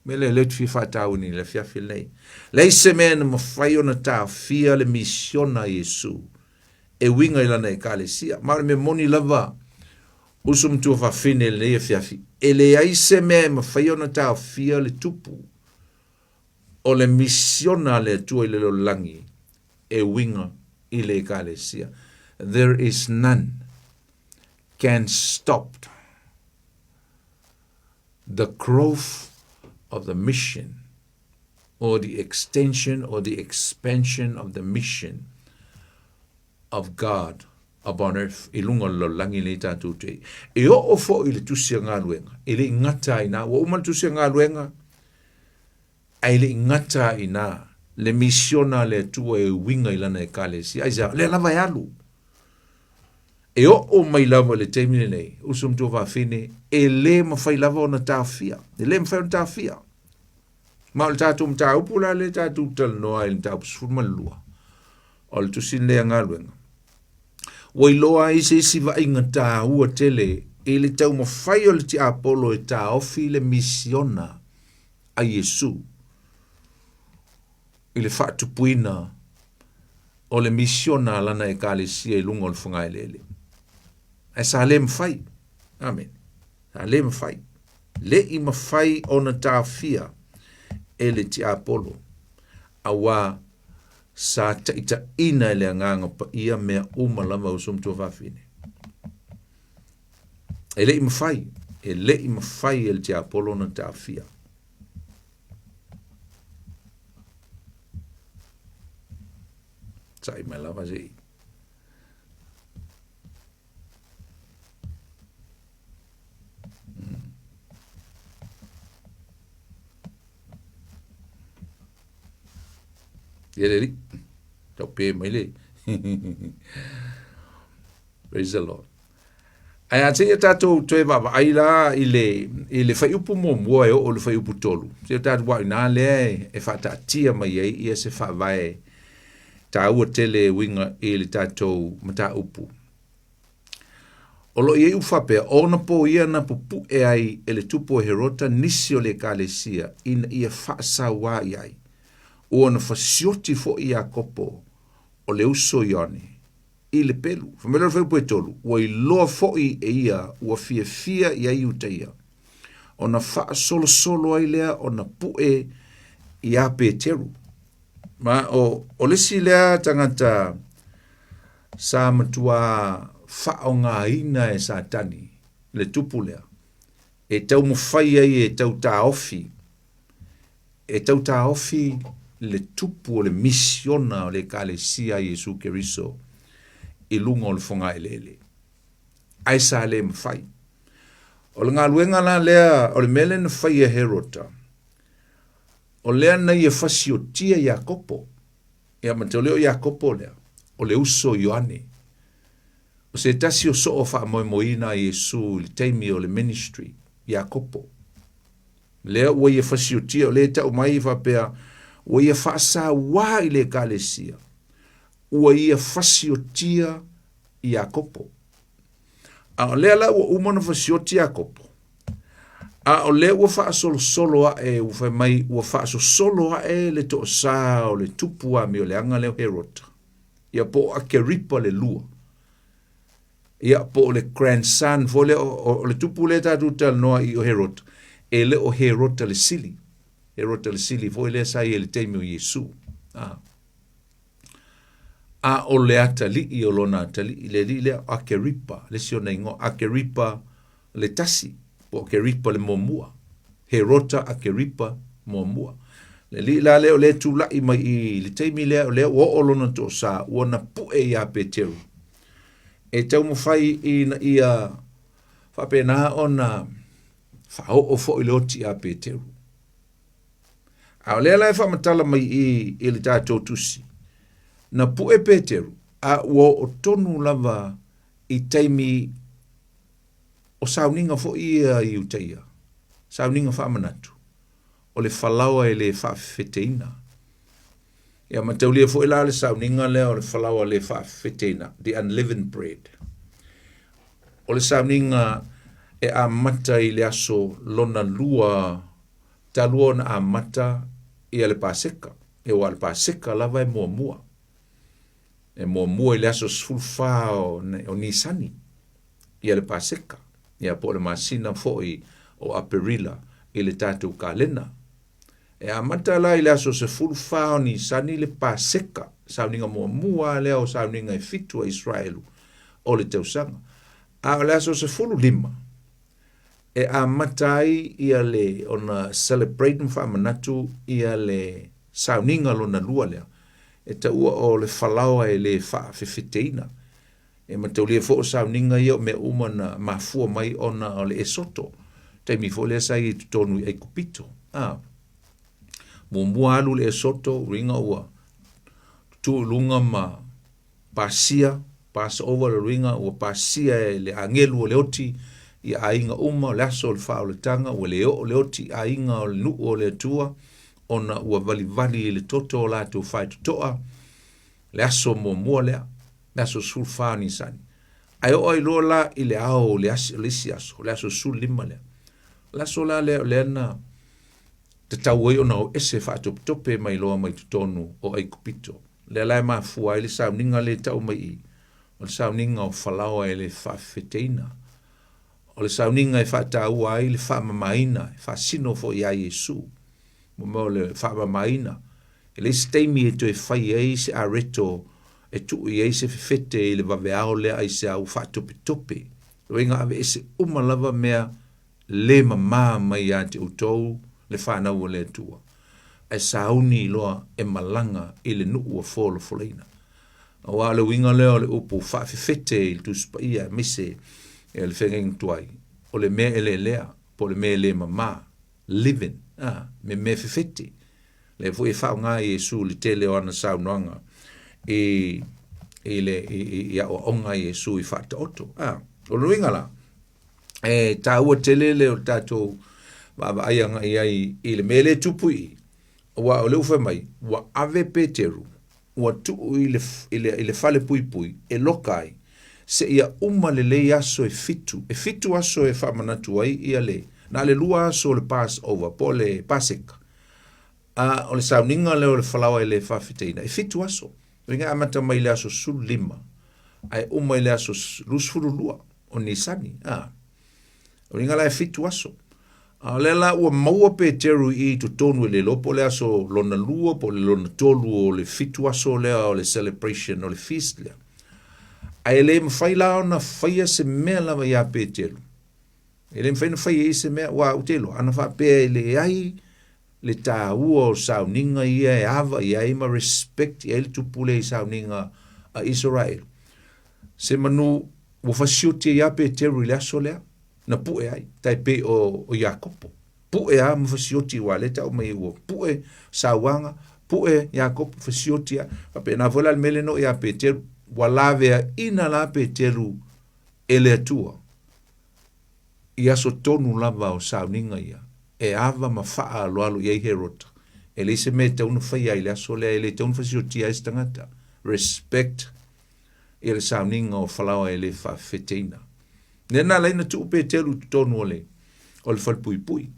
Mea lea lea ou te fia faatauina i le afiafi lenei. Leai se mea na mafai ona taofia le misiona a Iesu e uiga i lana ekalesia. Ma o le mea moni lava, uso ma tuafafine i lenei afiafi, e leai se mea e mafai ona taofia le tupu o le misiona a le Atua i le lalolagi e uiga i le ekalesia. There is none can stop the growth of the mission or the extension or the expansion of the mission of God upon earth i luga o le lalolagi lenei tatou te e oo foi i le tusi a galuega e le i gata ai ina ua uma le tusi a galuega ae le i gata ai ina le misiona a le Atua e uiga i lana ekalesia aisea lea lava e alu E oo mai lava i le taimi lenei, uso ma tuafafine, e le mafai lava ona taofia. E le mafai ona taofia. Ma o le tatou mataupu la lea tatou talanoa ai i le mataupu 12, o le tusi lenei a galuega. Ua iloa ai se isi vaaiga taua tele i le taumafai o le tiapolo e taofi le misiona a Iesu i le faatupuina o le misiona a lana Ekalesia i luga o le fogaeleele. Ae sa le mafai. Amene. Sa le mafai. Le i mafai ona taofia e le tiapolo, auā sa taitaiina e le Agaga Paia mea uma lava uso ma tuafafine. E le i mafai, e le i mafai e le tiapolo ona taofia. Sa'i mai lava se i. Ia le alii. Tau pe mai le. Praise the Lord. Ae a seia tatou toe vaavaai la i le, i le fuaiupu muamua e oo i le fuaiupu 3, seia tatou aua o i ina lea e, e faataatia mai ai ia se faavae taua tele e uiga i le tatou mataupu. O lo o i ai upu faapea, o ona po ia na pupue ai e le tupu o Herota nisi o le ekalesia ina ia faasauā i ai. Ua na fasioti foi Iakopo o le uso o Ioane, i le pelu. Fai mai lea o le fuaiupu e 3, ua iloa foi e ia ua fiafia i ai Iutaia, ona faasolosolo ai lea ona pue iā Peteru. Ma o, o le isi lea tagata sa matuā faaaogaina e Satani le tupu lea, e taumafai ai e tau taofi. E tau taofi le tupu o le misiona o le Ekalesia a Iesu Keriso i luga o le fogaeleele. Ae sa le mafai. O le galuega la lea, o le mea lea na fai e Herota, o lea na ia fasiotia Iakopo. Ia manatua lea o Iakopo lea, o le uso o Ioane. O se tasi o soo faamoemoeina a Iesu i le taimi o le ministry, Iakopo. Lea ua ia fasiotia, o lea e tau mai faapea, ua ia faasauā i le Ekalesia, ua ia fasiotia Iakopo. A o lea la ua uma ona fasioti Iakopo, a o lea ua faasolosolo ae, ua fai mai ua faasosolo ae le toasā o le tupu amioleaga lea o Herota, ia po o Akeripa le lua, ia po o le grandson foi lea o le tupu lea tatou talanoa i o Herota, e le o Herota le sili, Herota le sili foi lea sa i ai i le taimi o Iesu. A. A o le atalii o lona atalii, le alii lea o Akeripa, le isi ona igoa, Akeripa le tasi, po o Akeripa le muamua, Herota Akeripa muamua. Le alii la lea o lea e tulai mai i le taimi lea, o lea ua oo lona toasā, ua na pue iā Peteru, e taumafai ina ia faapena ona faaoo foi le oti iā Peteru. A o lea la e faamatala mai i i le tatou tusi, na pue Peteru, a ua oo tonu lava i taimi o sauniga foi ia i Iutaia, sauniga faamanatu, o le falaoa e le faafefeteina. Ia mataulia foi la le sauniga lea o le falaoa le faafefeteina, the unleavened bread. O le sauniga e amata i le aso lona lua talu ona amata ia le Paseka. Ia aua o le Paseka lava e muamua. E muamua i le aso 14 o Nisani ia le Paseka, ia po o le masina foi o Aperila i le tatou kalena. E amata la i le aso 14 o Nisani le Paseka, sauniga muamua lea o sauniga e fitu a Israelu o le tausaga. A o le aso 15 e amata ai ia le ona celebrate ma faamanatu ia le sauniga lona lua lea, e taua o le falaoa e le faafefeteina. E mataulia foi o sauniga ia o mea uma na mafua mai ona o le Esoto, taimi foi lea sa i ai i totonu i Aikupito. A, muamua alu le Esoto, uiga ua tutu i luga ma pasia, Passover le uiga ua pasia e le agelu o le oti i aiga uma o le aso o le faaolataga, ua le oo le oti i aiga o le nuu o le Atua, ona ua valivali i le toto o latou faitotoa le aso muamua lea, le aso 14 o Nisani. Ae oo ai loa la i le ao o le, asi, o le isi aso, o le aso 15 lea. O le aso la lea o lea na tatau ai ona o ese faatopetope mai loa mai totonu o Aikupito. Lea la e mafua ai le sauniga lea e tau mai i, o le sauniga o falaoa e le faafefeteina. O le sauniga e faataua ai le faamamaina, e faasino foi ia Iesu. Mo mea o le faamamaina, e leai se taimi e toe fai ai se areto e tuu i ai se fefete i le vaveao lea aisea ua faatopetope. Uiga aveese uma lava mea le mamā mai ia te outou le fanau a le Atua, ae sauni loa e malaga i le nuu ua folafolaina. Aua o le uiga lea o le upu faafefete i le Tusi Paia aemaise le feagaiga tuai, o le mea eleelea, po o le mea e le mamā, leaven, a, me mea fefete. Lea foi e faaaoga e Iesu i le tele o ana saunoaga i, i le i, i, i aoaoga a Iesu i faataoto. A, o le uiga la, e taua tele le o le tatou vaavaai agai ai i le mea lea e tupu i i, aua o lea ua fai mai, ua ave Peteru, ua tuu i le, i le, i le fale puipui e loka ai, seia uma lelei aso e fitu, e fitu aso e faamanatu ai ia le, na o le lua aso o le Passover, po o le Paseka, a o le sauniga lea o le falaoa e le faafeteina, e fitu aso. Uiga e amata mai i le aso 15, ae uma i le aso 22 o Nisani. A, uiga la e fitu aso. A o lea la ua maua Peteru i totonu e le iloa po o le aso lona lua po o le lona tolu o le fitu aso lea o le celebration o le feast lea. Ae le mafai la ona faia se mea lava iā Peteru. E le mafai ona fai ai se mea, aua ou te iloa, ana faapea e leai le taua o sauniga ia e ava i ai ma respect i ai le tupu lea i sauniga a Isaraelu. Se manu ua fasioti ai lava Peteru i le aso lea na pue ai, tai pei o, o Iakopo. Pue lava ma fasioti aua lea e tau mai ua pue sauaga, pue Iakopo fasioti lava. Faapena foi la le mea lea na oo ia Peteru, ua laveaina la Peteru e le Atua i aso tonu lava o sauniga ia, e ava ma faaaloalo i ai Herota. E leai se mea e tatau ona faia ai i le aso lea, e le tatau ona fasiotia ai se tagata. Respect ia le sauniga o falaoa e le faafefeteina. Lea na ala ai ona tuu Peteru i totonu o le, o le falepuipui.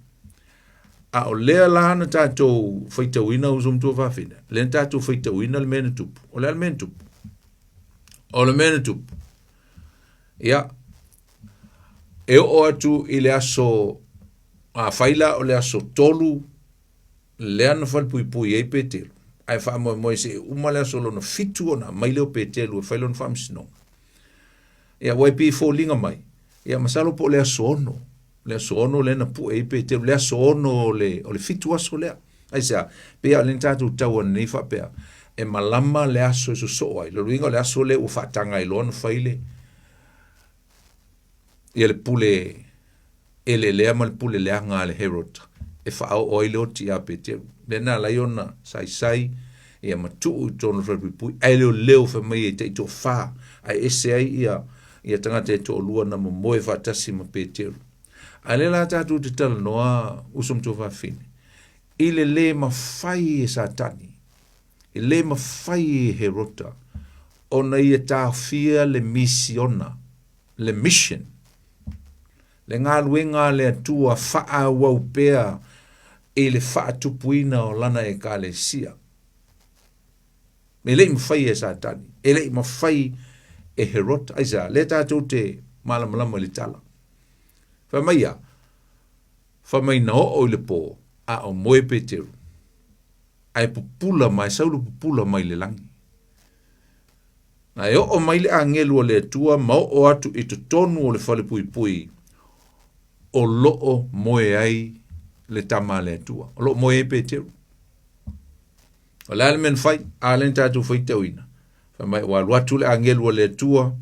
A o lea la na tatou faitauina uso matua fafine, lea na tatou faitauina le mea na tupu. O le a le mea na tupu? O le mea na tupu, ia, e oo atu i le aso, afai la o le aso 3 lea na falepuipui ai Peteru, ae faamoemoe seia uma le aso lona 7 ona aumai lea o Peteru e fai lona faamasinoga. Ia, ua e pei e foliga mai, ia masalo po o le aso 6, le aso 6 lea na pue ai Peteru, le aso 6 o le, o le 7 aso lea. Aisea? Pei lava o lea na tatou tau ananei faapea, e malama le aso e sosoo ai. Lona uiga o le aso lea ua faataga ai loa ona fai le, ia le pule elelea ma le pule leaga a le Herota e faaoo ai le oti ia Peteru. Lea na ala ai ona saisai ia ma tuu i totonu o le falepuipui, ae leoleo fai mai e taitoafa, ae ese ai ia, ia tagata e toalua na momoe faatasi ma Peteru. A lea la tatou te talanoa uso ma tuafafine, i le lē mafai e Satani, e lē mafai e Herota ona ia taofia le misiona, le mission, le galuega a le Atua faaauau pea i le faatupuina o lana Ekalesia. E le i mafai e Satani, e le i mafai e Herota. Aisea? Lea tatou te malamalama i le tala. Fai mai ia, fai mai na oo i le pō, a o moe Peteru, ae pupula mai, sau le pupula mai le lagi. Na e oo mai le agelu a le Atua ma oo atu i totonu o le falepuipui o loo moe ai le tama a le Atua. O loo moe ai Peteru. O le a le mea na fai? A lea na tatou faitauina. Fai mai ua alu atu le agelu a le Atua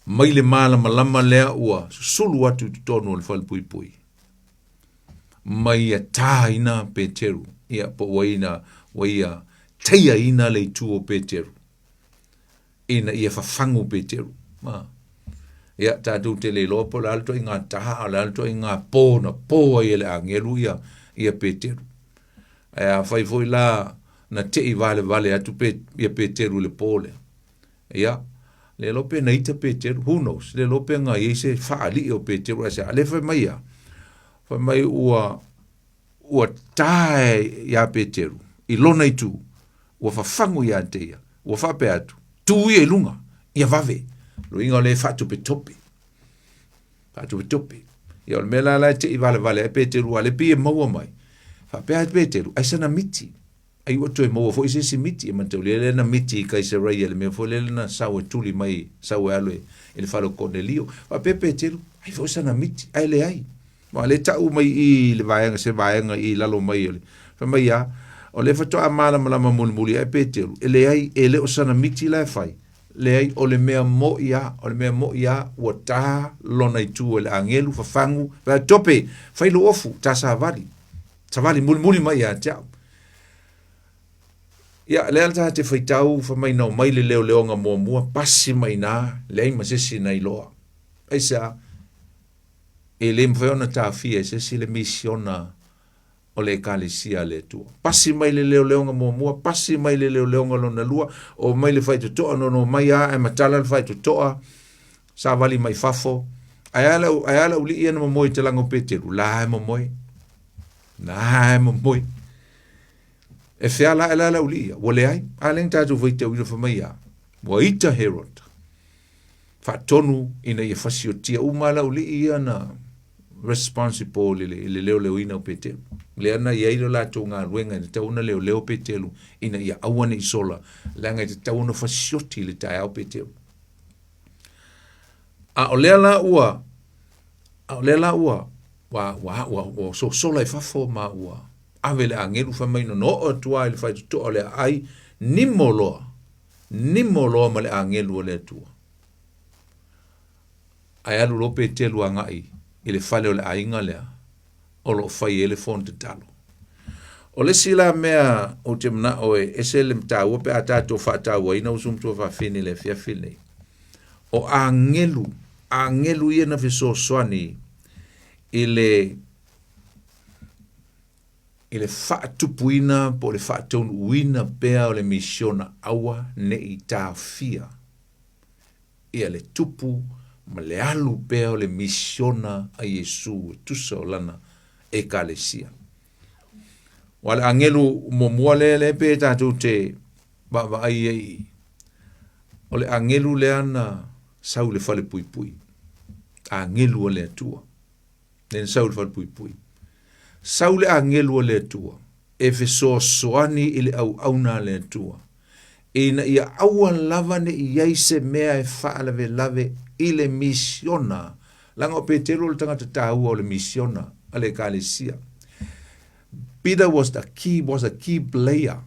mai le malamalama lea ua susulu atu i totonu o le falepuipui ma ia tāina Peteru, ia po ua ina ua ia teiaina le itu o Peteru ina ia fafagu Peteru. Ma ia tatou te le iloa po o le a le ituaiga tā, o le a le ituaiga pō na pō ai e le agelu ia, ia Peteru. Ae afai foi la na tei valevale atu pe, ia Peteru i le pō lea, Ia, le iloa pe na ita Peteru, who knows, le iloa pe na i ai se faalii o Peteru ae se a, lea fai mai ia, fai mai ua, ua tae iā Peteru i lona itu, ua fafagu ia te ia, ua faapea atu, tū ia i luga, ia vave. Loiga o le faatopetope, faatopetope. Ia o le mea la la e tei valevale ai Peteru, a le pei e maua mai. Faapea atu Peteru, ai sana miti. Ai ua toe maua foi se isi miti, e mataulia lea na miti i Kaisareia, le mea foi lea na sau e tuli mai, sau e alu i le fale o Konelio. Faapea Peteru, ai foi sana miti, ae leai. Aua lea e tau mai i i le vaega, se vaega i lalo mai o le, fai mai a, o lea faatoa malamalama mulimuli ae Peteru, e leai, e le o sana miti la e fai, leai, o le mea mo'i a, o le mea mo'i a, ua ta lona itu e le agelu, fafagu, fai atu, Tope, fai lou ofu, ta savali. Savali mulimuli mai ia te au. Ia, lea la ta te faitau, fai mai na omai le leoleoga muamua, pasi mai ina, leai ma se isi na iloa. Aisea? E le mafai ona taofia e se isi le misiona o le Ekalesia a le Atua. Pasi mai le leoleoga muamua, pasi mai le leoleoga lona lua, omai le faitotoa, nono mai lava ae matala le faitotoa, savali mai fafo. Ae a le, ae a le aualii ia na momoe i talaga o Peteru? La e momoe. La e momoe. E fea la e la le aualii ia? Ua leai. A lea na tatou faitauina fai mai ia, ua ita Herod. Faatonu ina ia fasiotia uma le aualii ia na responsible i le, i le leoleoina o Peteru. Lea na i ai le latou galuega e tatau ona leoleo Peteru ina ia aua ne i sola, leaga e tatau ona fasioti i le taeao Peteru. A o lea la ua, a o lea la ua, ua, ua, ua, ua sosola i fafo ma ua Ave le agelu fai mai na oo atu lava i le faitotoa o le aai, nimo loa, nimo loa ma le agelu o le Atua. Ae alu loa Petelu agai i le fale o le aiga lea o lo o fai ai le fono tatalo. O le isi la mea ou te manao e ese le taua pe a tatou faatauaina uso ma tuafafine i le afiafi lenei, o agelu, agelu ia na fesoasoani i le i le faatupuina po o le faataunuuina pea o le misiona aua ne i taofia ia le tupu ma le alu pea o le misiona a Iesu e tusa o lana Ekalesia. Aua o le agelu muamua lea lea pei e tatou te vaavaai ai i i, o le agelu lea na sau i le falepuipui, agelu a le Atua, lea na sau i le falepuipui. Sau le agelu a le Atua e fesoasoani i le auauna a le Atua, ina ia aua lava ne i i ai se mea e faalavelave i le misiona, leaga o Peteru o le tagata taua o le misiona a le Ekalesia. Peter was the key, was a key player.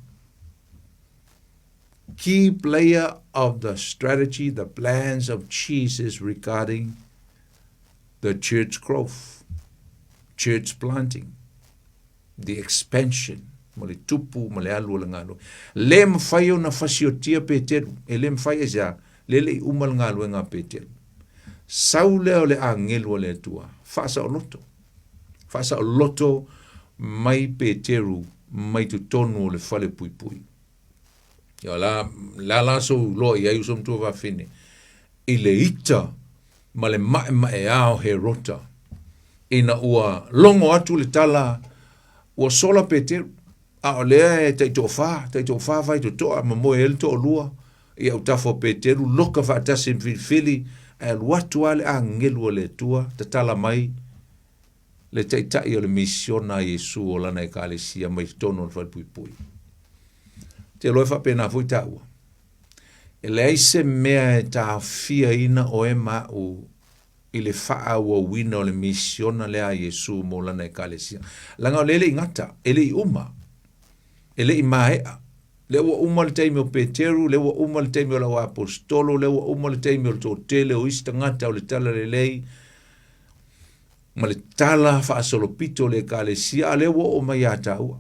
Key player of the strategy, the plans of Jesus regarding the church growth, church planting, the expansion, ma le tupu ma le alu o le galuega. Le mafai ona fasiotia Peteru, e le mafai aisea, le le i uma le galuega a Peteru. Sau lea o le agelu a le Atua, faasaoloto, faasaoloto mai Peteru mai totonu o le fale puipui. Ia la, la la sou loa i ai uso matua fafine, i le ita ma le ma'ema'eā o Herota, ina ua logo atu le tala ua sola Peteru, a o lea e taitoafa, taitoafa faitotoa ma moe ai le toalua i autafa o Peteru, loka faatasi ma filifili, ae alu atu lava le agelu a le Atua, tatala mai le taitai o le misiona a Iesu o lana ekalesia mai totonu o le falepuipui. Ou te iloa e faapena foi taua. E leai se mea e taofiaina oe ma au i le faaauauina o le misiona lea a Iesu mo lana ekalesia. Leaga o lea e le i gata, e le i uma, e le i maea. Lea ua uma le taimi o Peteru, lea ua uma le taimi o le auaposetolo, lea ua uma le taimi o le toatele o isi tagata o le Talalelei, ma le tala faasolopito o le ekalesia, a lea ua oo mai ia tāua.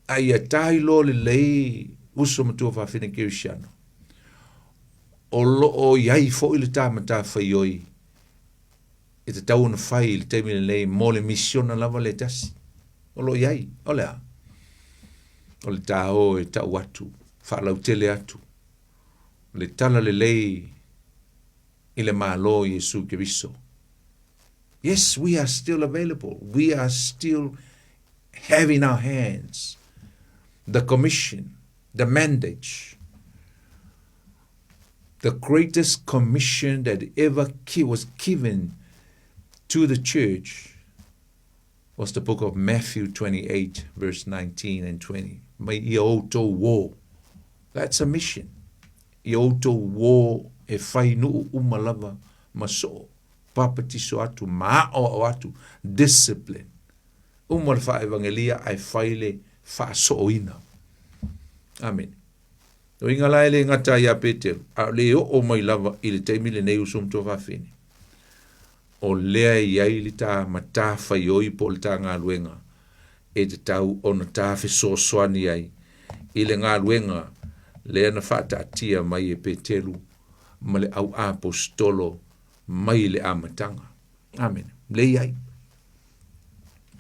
A ia ta iloa lelei uso ma tuafafine kerisiano, o lo o i ai foi le ta matafaioi e tatau ona fai i le taimi lenei mo le misiona lava le tasi. O lo o i ai, o le a? O le tāo e tau atu, faalautele atu, le talalelei i le Malo o Iesu Keriso. Yes, we are still available. We are still have in our hands the commission, the mandate, the greatest commission that ever was given to the church was the book of Matthew 28, verse 19 and 20. Mai ia outou o. That's a mission. Ia outou o e fai nuu uma lava ma soo. Papatiso atu, ma aoao atu, discipline. Uma le faaevagelia ae fai le faasooina. Amene. O uiga la e le gata ai ia Peteru, a o le oo mai lava i le taimi lenei uso ma tuafafine, o lea e i ai le ta matafaioi po o le ta galuega e tatau ona ta fesoasoani ai i le galuega lea na faataatia mai e Peteru ma le au aposetolo mai le amataga. Amene. Lea i ai.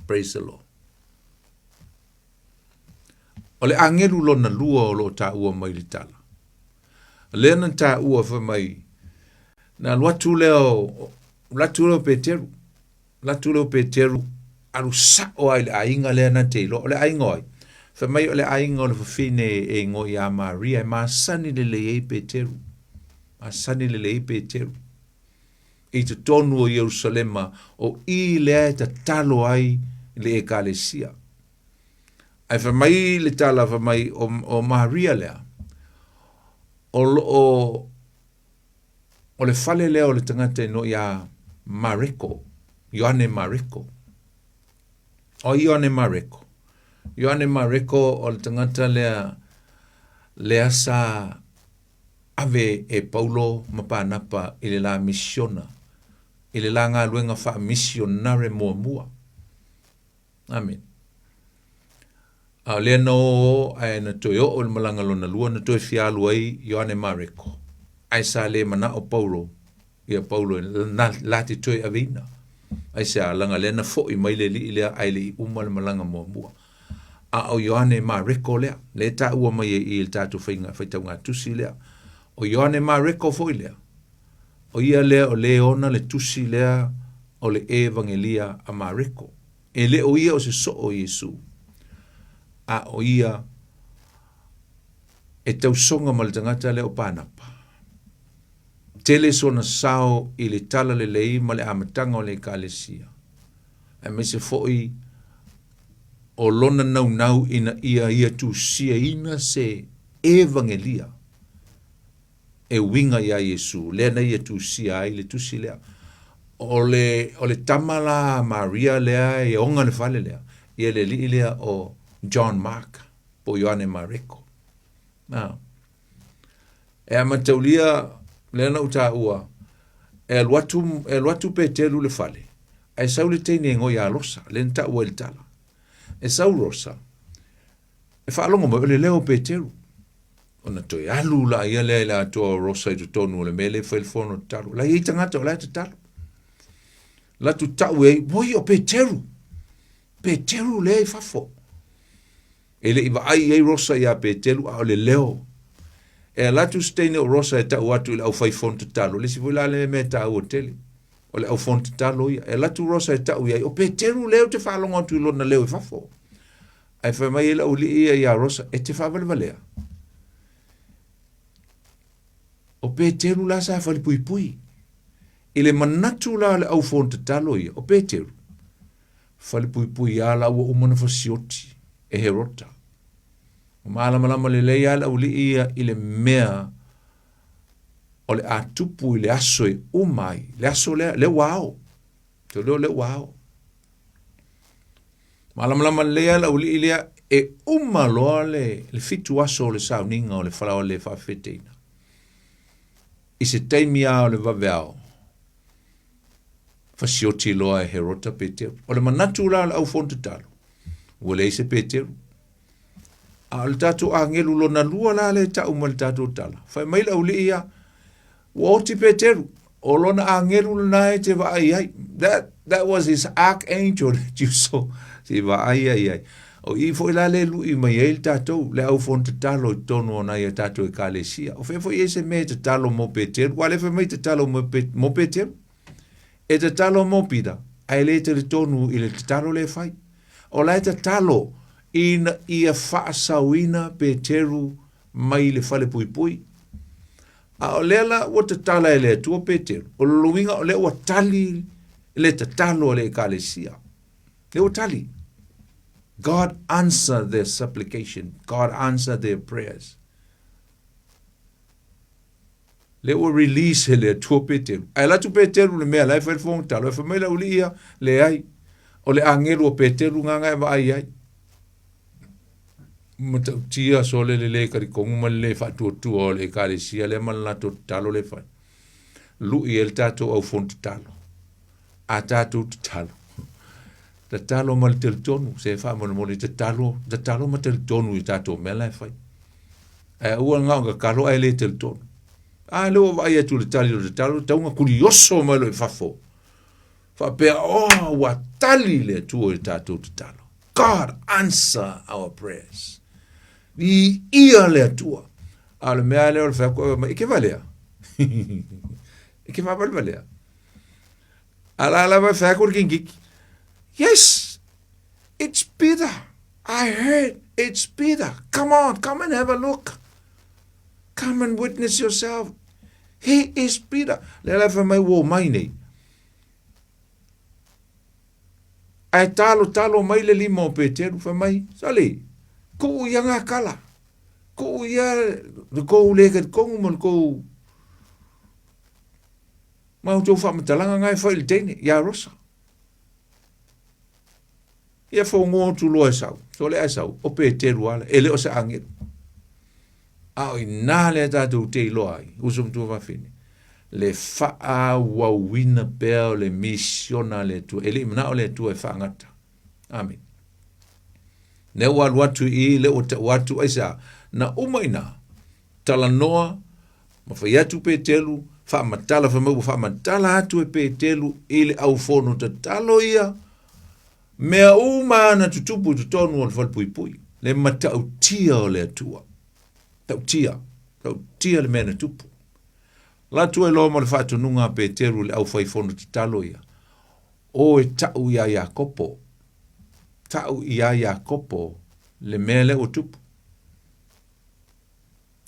Praise the Lord. O le agelu lona lua o lo o taua mai le tala. Lea na taua fai mai, na alu atu lea o, alu atu lea o Peteru, alu atu lea o Peteru, alu sao lava i le aiga lea na te iloa. O le aiga o ai? Fai mai o le aiga o le fafine e igoa ia Maria, e masani lelei ai Peteru. Masani lelei ai Peteru. I totonu o Ierusalema, o i lea e tatalo ai le ekalesia. Ae fai mai le tala fai mai o, o Maria lea, o lo o, o le fale lea o le tagata e igoa ia Mareko, Ioane Mareko. O ai Ioane Mareko? Ioane Mareko o le tagata lea lea sa ave e Paulo ma Panapa i le la misiona, i le la galuega faamisionare muamua. Amene. A o lea na o ae na toe oo i le malaga lona lua na toe fia alu ai Ioane Mareko, ae sa le manao Paulo ia Paulo na la te toe aveina. Aisea? Leaga lea na foi mai le alii lea ae le i uma le malaga muamua. A o Ioane Mareko lea, lea e taua mai ai i i le tatou faiga faitauga tusi lea. O Ioane Mareko foi lea, o ia lea o le ona le tusi lea o le Evagelia a Mareko. E le o ia o se soo o Iesu, a o ia e tausoga ma le tagata lea o Panapa. Tele sona sao i le talalelei ma le amataga o le Ekalesia, aemaise foi o lona naunau ina ia ia tusiaina se Evagelia e uiga iā Iesu, lea na ia tusia ai le tusi lea. O le, o le tama la a Maria lea e oga le fale lea, ia le alii lea o John Mark, po o Ioane Mareko. Na. E amataulia lea na ou taua, e alu atu, e alu atu Peteru i le fale, ae sau le teine e igoa ia Rosa, lea na taua i le tala. E sau Rosa, e faalogo mai o le leo o Peteru. Ona toe alu la ia lea i le atoa o Rosa i totonu o le mea lea e fai le fono tatalo. La i ai tagata o la e tatalo. Latu tau e ai, oi o Peteru, Peteru lea i fafo. E le i vaai i ai Rosa iā Peteru, a o le leo. E ala atu se teine o Rosa e tau atu i le aufai fono tatalo, le isi foi la lea mea e taua tele, o le au fono tatalo ia. E ala atu Rosa e tau i ai, o Peteru lea ou te faalogo atu i lona leo i fafo. Ae fai mai ai le aualii ia iā Rosa, e te faavalevalea. O Peteru la sa falepuipui. I le manatu la o le au fono tatalo ia, o Peteru, Falepuipui lava la ua uma ona fasioti e Herota. Ua malamalama lelei lava le aualii ia i le mea o le a tupu i le aso e uma ai, le aso lea, lea ua ao. Te leo lea ua ao. Malamalama lelei lava le aualii lea e uma loa le, le fitu aso o le sauniga o le falaoa le faafeteina. I se taimi lava o le vaveao, Fasioti loa e Herota Peteru. O le manatu la o le au fono tatalo, ua leai se Peteru. A o le tatou agelu lona lua la lea e tau mai le tatou tala. Fai mai le aulii ia, ua oti Peteru, o lona agelu lena e te vaai ai. That, that was his archangel that you saw. Se i vaai ai ai. O i foi la le lui mai ai le tatou, le au fono tatalo i totonu o nai a tatou ekalesia. O fea foi e se mea e tatalo mo Peteru, ua le fai mai tatalo mo, Pe, mo Peteru. E tatalo mo Pita, ae le talitonu i le tatalo lea e fai. O la e tatalo ina ia faasaoina Peteru mai le falepuipui. A o lea la ua tatala e le Atua Peteru, o le luiga o lea ua tali le tatalo a le ekalesia. Lea ua tali. God answer their supplication. God answer their prayers. Lea ua release e le Atua Peteru. Ae alu atu Peteru i le mea la e fai le fofoga talo, e fai mai le aualii ia, leai, o le agelu o Peteru gagae e vaai ai. Matautia sole le le talitonu ma le le faatuatua o le ekalesia lea ma le latou tatalo lea e fai. Lui ai le tatou au fono tatalo. A tatou tatalo. Tatalo ma le talitonu, se faamolemole tatalo, tatalo ma talitonu i tatou mea la e fai. Ae aua na o tatalo ae le talitonu. A lea ua vaai atu i le tali o le tatalo, tau na kulioso mai loa i fafo. Faapea, oh, ua tali le Atua i le tatou tatalo. God answer our prayers. Viia le Atua. A o le mea lea o le fai atu, mai, e ke valea. E ke faavalevalea. A la lava e fai atu le kingiki. Yes, it's Peter. I heard it's Peter. Come on, come and have a look. Come and witness yourself. He is Peter. Lea la fai mai ua omai nei. Ae talo talo mai le lima o Peteru, fai mai, Sali, kuu ia ngā kala. Kuu ia le kou le talitonu ma le kou ma outou faamatalaga nga e fai i le teine, ia Rosa. Ia fogo atu loa e sau. So le ae sau, o Peteru ala, e le o se agelu. A o inā lea tatou te iloa ai, uso ma tuafafine, le faaauauina pea o le misiona a le Atua. E le i manao le Atua e faagata. Amene. Lea ua alu atu i i, lea ua tau atu, aisea? Na uma i ina, talanoa ma fai atu Peteru, faamatala, fai mai ua faamatala atu e Peteru i le aufono tatalo ia, mea uma na tutupu i totonu o le falepuipui, le matautia o le Atua. Tautia, tautia le mea na tupu. La atu ai loa ma le faatonuga a Peteru i le aufaifono tatalo ia, O e tau iā Iakopo, tau iā Iakopo le mea lea ua tupu.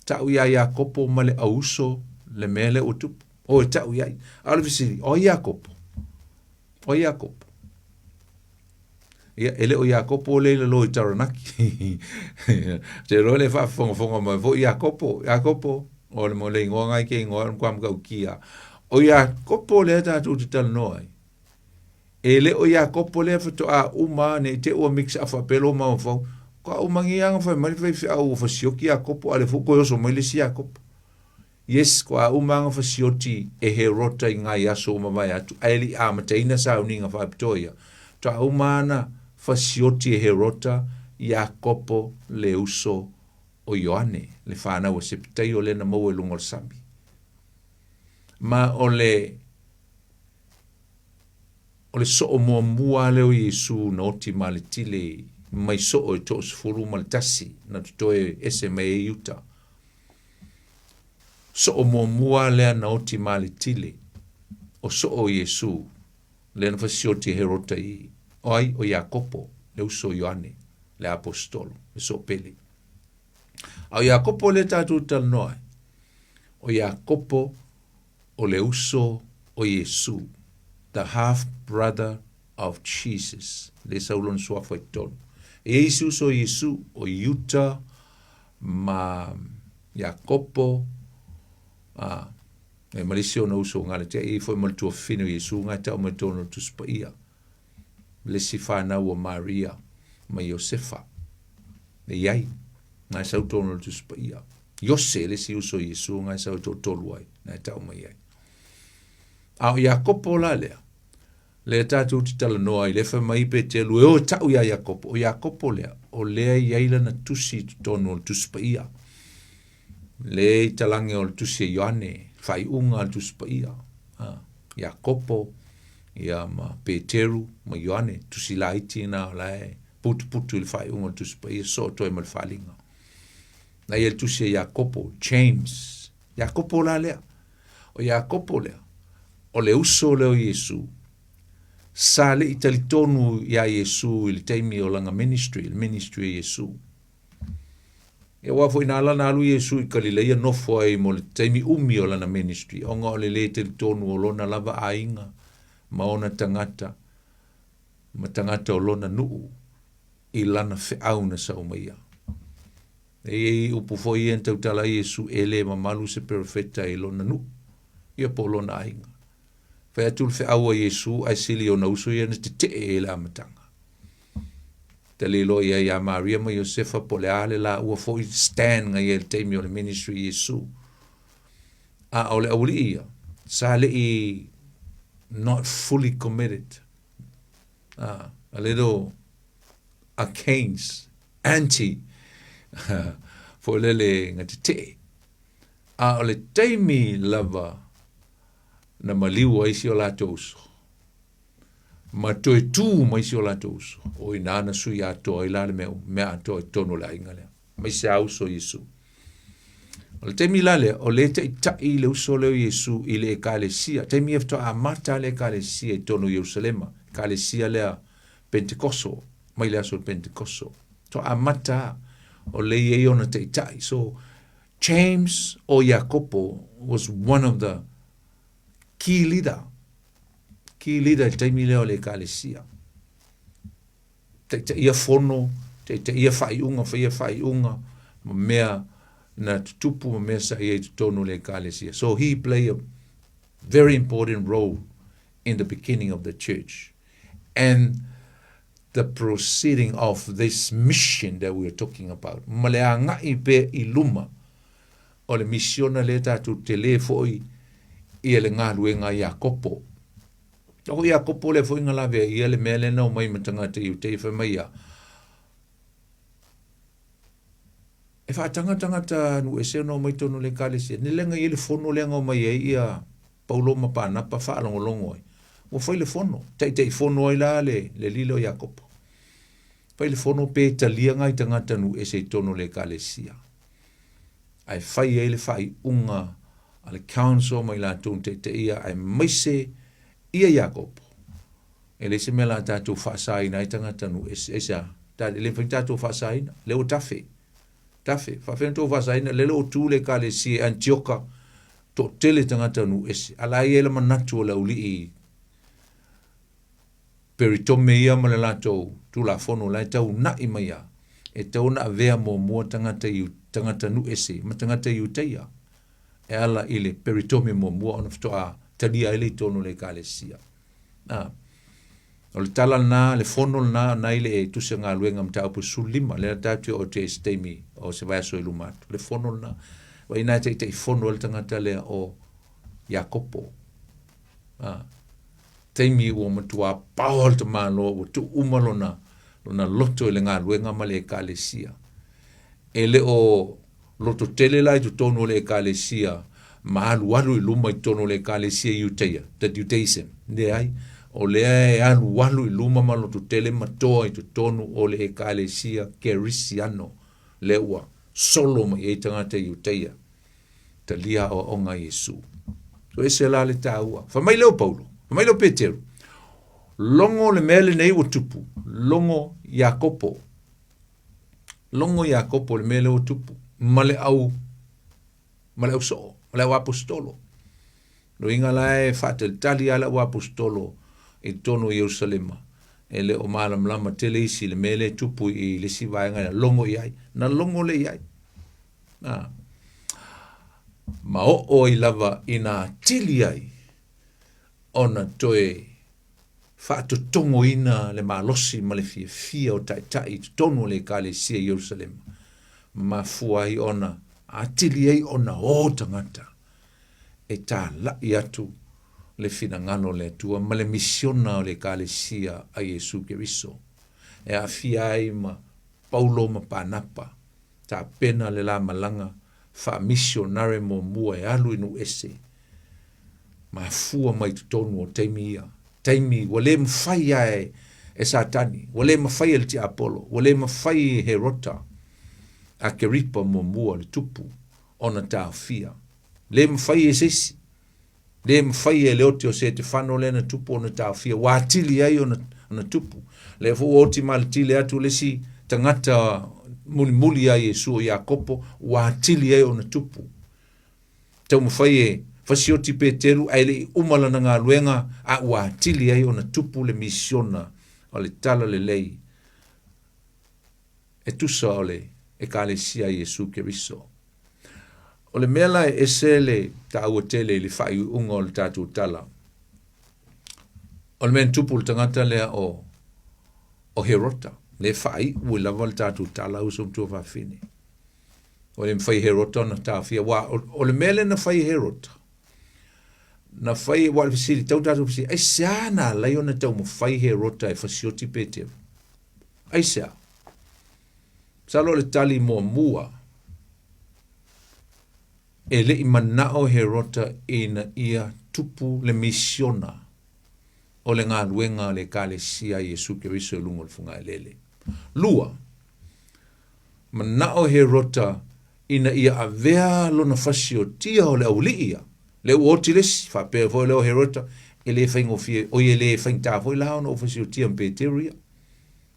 Tau iā Iakopo ma le auuso le mea lea ua tupu. O e tau i ai. A o le fesili, o ai Iakopo? O ai Iakopo? Ia, e le o Iakopo lea i lalo i Taranaki. Te iloa le faafofogafoga mai foi Iakopo, Iakopo, o le mo le igoa ngai ke igoa o le matua matautia. O Iakopo lea tatou te talanoa ai. E le o Iakopo lea faatoa uma ne i te i ua mix up faapea lou mafaufau. Faatoa uma nei lava ona fai mai le faifeau ua fasioti Iakopo a o lea foi ua toe oso mai le isi Iakopo. Yes, faatoa uma lava ona fasioti e Herota i nai aso ua mavae atu, ae le i amataina sauniga faapitoa ia, faatoa uma lava ona fasioti e Herota Iakopo le uso o Ioane, le fanau a Sepetaio lea na maua i luga o le sami. Ma o le O le soo muamua lava lea o Iesu na oti maletile mai soo e toasefulu ma le tasi na totoe ese mai ai Iuta. Soo muamua lea na oti maletile o soo o Iesu lea na fasioti e Herota i o ai? O Iakopo, le uso o Ioane, le aposetolo, le soo pele. A o Iakopo lea tatou te talanoa ai, o Iakopo o le uso o Iesu, the half brother of Jesus, lea e sau lona suafa i totonu. E i ai isi uso o Iesu, o Iuta ma Iakopo, a, e ma le isi ona uso o Galatia, e i ai foi ma le tuafafine o Iesu nga e tau mai totonu o le Tusi Paia, le isi fanau o Maria ma Iosefa. E i ai, nga e sau totonu o le Tusi Paia. Iose, le isi uso o Iesu, nga e sau e toatolu ai, na e tau mai ai. A o Iakopo la lea, lea tatou te talanoa ai, lea fai mai Petelu, e o e tau iā Iakopo. O Iakopo lea, o lea e i ai lana tusi i totonu o le Tusi Paia. Lea i talage o le tusi a Ioane, faaiuga a le Tusi Paia. Ha, Iakopo, ia ma Peteru, ma Ioane, tusi laiti na o la e putuputu i le faaiuga o le Tusi Paia, soo toe ma le faaaliga. Na ia le tusi a Iakopo, James. Iakopo la lea. O Iakopo lea, o le uso lea o Iesu, sa le i talitonu iā Iesu i le taimi o lana ministry, le ministry a Iesu. Ia aua foi na ala ona alu Iesu i Kalileia nofo ai mo le taimi umi o lana ministry, ona o le lē talitonu o lona lava aiga ma ona tagata ma tagata o lona nuu i lana feau na sau mai ia. E i ai upu foi ia na tautala ai Iesu, e le mamalu se perofeta i lona nuu, ia po o lona aiga. Fai atu le feau a Iesu ae sili ona uso ia na tetee i le amataga. Ta le iloa i ai ia Maria ma Iosefa po o le a le laua foi stand na i ai i le taimi o le ministry i Iesu. A o le aualii ia, sa le i not fully committed. Ah, a little against, anti, foi lele na tetee. A o le taimi lava na maliu ai si o latou uso, ma toe tu mai si o latou uso, o i ina na sui atoa ai la le mea, mea atoa i totonu o le aiga lea, aemaise a uso Iesu. O le taimi la lea, o lea e taitai le uso lea o Iesu i le ekalesia, taimi ia faatoa amata le ekalesia i totonu o Ierusalema, ekalesia lea Pentekoso, mai le aso o le Pentekoso. Faatoa amata o lea e i ai ona taitai. So, James o Iakopo was one of the key leader, key leader i le taimi lea o le ekalesia. Taitaia fono, taitaia faaiuga, faia faaiuga, ma mea na tutupu ma mea sa i ai i totonu o le ekalesia. So he play a very important role in the beginning of the church. And the proceeding of this mission that we are talking about, ma le agai pea i luma o le misiona lea tatou tele foi ia le galuega a Iakopo. O Iakopo lea foi na lavea ia le mea lea na omai ma tagata Iutei fai mai ia, e faataga tagata nuu ese ona omai tonu le ekalesia. Ne lenga i le fono lea na omai ai ia Paulo ma Panapa faalogologo ai. Ua fai le fono, taitaifono ai la le, le alii lea o Iakopo. Fai le fono pe talia ngai tagata nuu ese i tonu o le ekalesia. Ae fai ai le faaiuga a le council ma i latou na taitaia aemaise ia Iakopo. E leai se mea la tatou faasaina ai tagata nuu ese. Aisea? E le mafai ona tatou faasaina. Lea ua tafe. Tafe. Faafefea ona tou faasaina? Lele ua tu le ekalesia i Antioka, toatele tagata nuu ese. A la e i ai le manatu o le aualii Peritome ia ma le latou Tulafono la e tauna'i mai a, e tatau ona avea muamua tagata i tagata nuu ese ma tagata Iutaia e ala i le Peritome muamua ona faatoa talia ai le i totonu o le Ekalesia. A. O le tala lena, le fono lena, na i le Tusi o Galuega mataupu 15, lea tatou te oo atu ai i se taimi o se vaiaso i luma atu. Le fono lena. Wa ina e taitaifono ai le tagata lea o Iakopo. A. Taimi ua matua paoa le tamaloa, ua tuu uma lona, lona loto i le galuega ma le ekalesia. E le o loto tele la i totonu o le ekalesia ma alualu i luma i totonu o le ekalesia Iutaia, the Judaism. Leai, o lea e alualu i luma ma loto tele ma toa i totonu o le ekalesia Kerisiano, lea ua solo mai ai tagata Iutaia. Talia aoaoga a Iesu. So ese la le taua. Fai mai lea o Paulo, fai mai lea o Peteru, logo le mea lenei ua tupu, logo Iakopo. Logo Iakopo le mea lea ua tupu, ma le au, ma le au soo, ma le au aposetolo. Loiga la e faatalitali lava le au aposetolo i totonu o Ierusalema, e le o malamalama tele isi i le mea lea e tupu i le isi vaega na logo i ai. Na logo lea i ai. A. Ma oo ai lava ina atili ai ona toe faatotogoina le malosi ma le fiafia o taitai i totonu o le Ekalesia i Ierusalema, ma mafua ai ona atili ai ona o tagata e talai atu le finagalo o le Atua ma le misiona o le Ekalesia a Iesu Keriso, e aafia ai ma Paulo ma Panapa. Tapena le la malaga faamisionare muamua e alu i nuu ese. Mafua mai totonu o taimi ia, taimi ua le mafai lava e, e Satani, ua le mafai e le tiapolo, ua le mafai e Herota Akeripa muamua le tupu ona taofia. Le mafai e se isi. Le mafai e le oti o Setefano lea na tupu ona taofia, ua atili ai ona, ona tupu. Lea foi ua oti maletile atu le isi tagata mulimuli ia Iesu o Iakopo, ua atili ai ona tupu. Taumafai e fasioti Peteru ae le i uma lana galuega, a ua atili ai ona tupu le misiona o le Tala Lelei e tusa o le Ekalesia a Iesu Keriso. O le mea la e ese le taua tele i le faaiuiuga o le tatou tala, o le mea na tupu i le tagata lea o, o Herota, lea e faaiu ai lava le tatou tala uso ma tuafafine. Ua le mafai e Herota ona taofia, aua o, o le mea lea na fai e Herota, na fai, ua le fesili, tau tatou fesili, aisea na ala ai ona taumafai Herota e fasioti Peteru? Aisea? Masalo o le tali muamua, e le i manao Herota ina ia tupu le misiona o le galuega a le Ekalesia a Iesu Keriso i luga o le fugaelele. Lua, manao Herota ina ia avea lona fasiotia o le aualii ia, lea ua oti le isi, faapea foi lea o Herota, e le faigofie, oi e le faigata foi la ona ou fasiotia ma Peteru ia.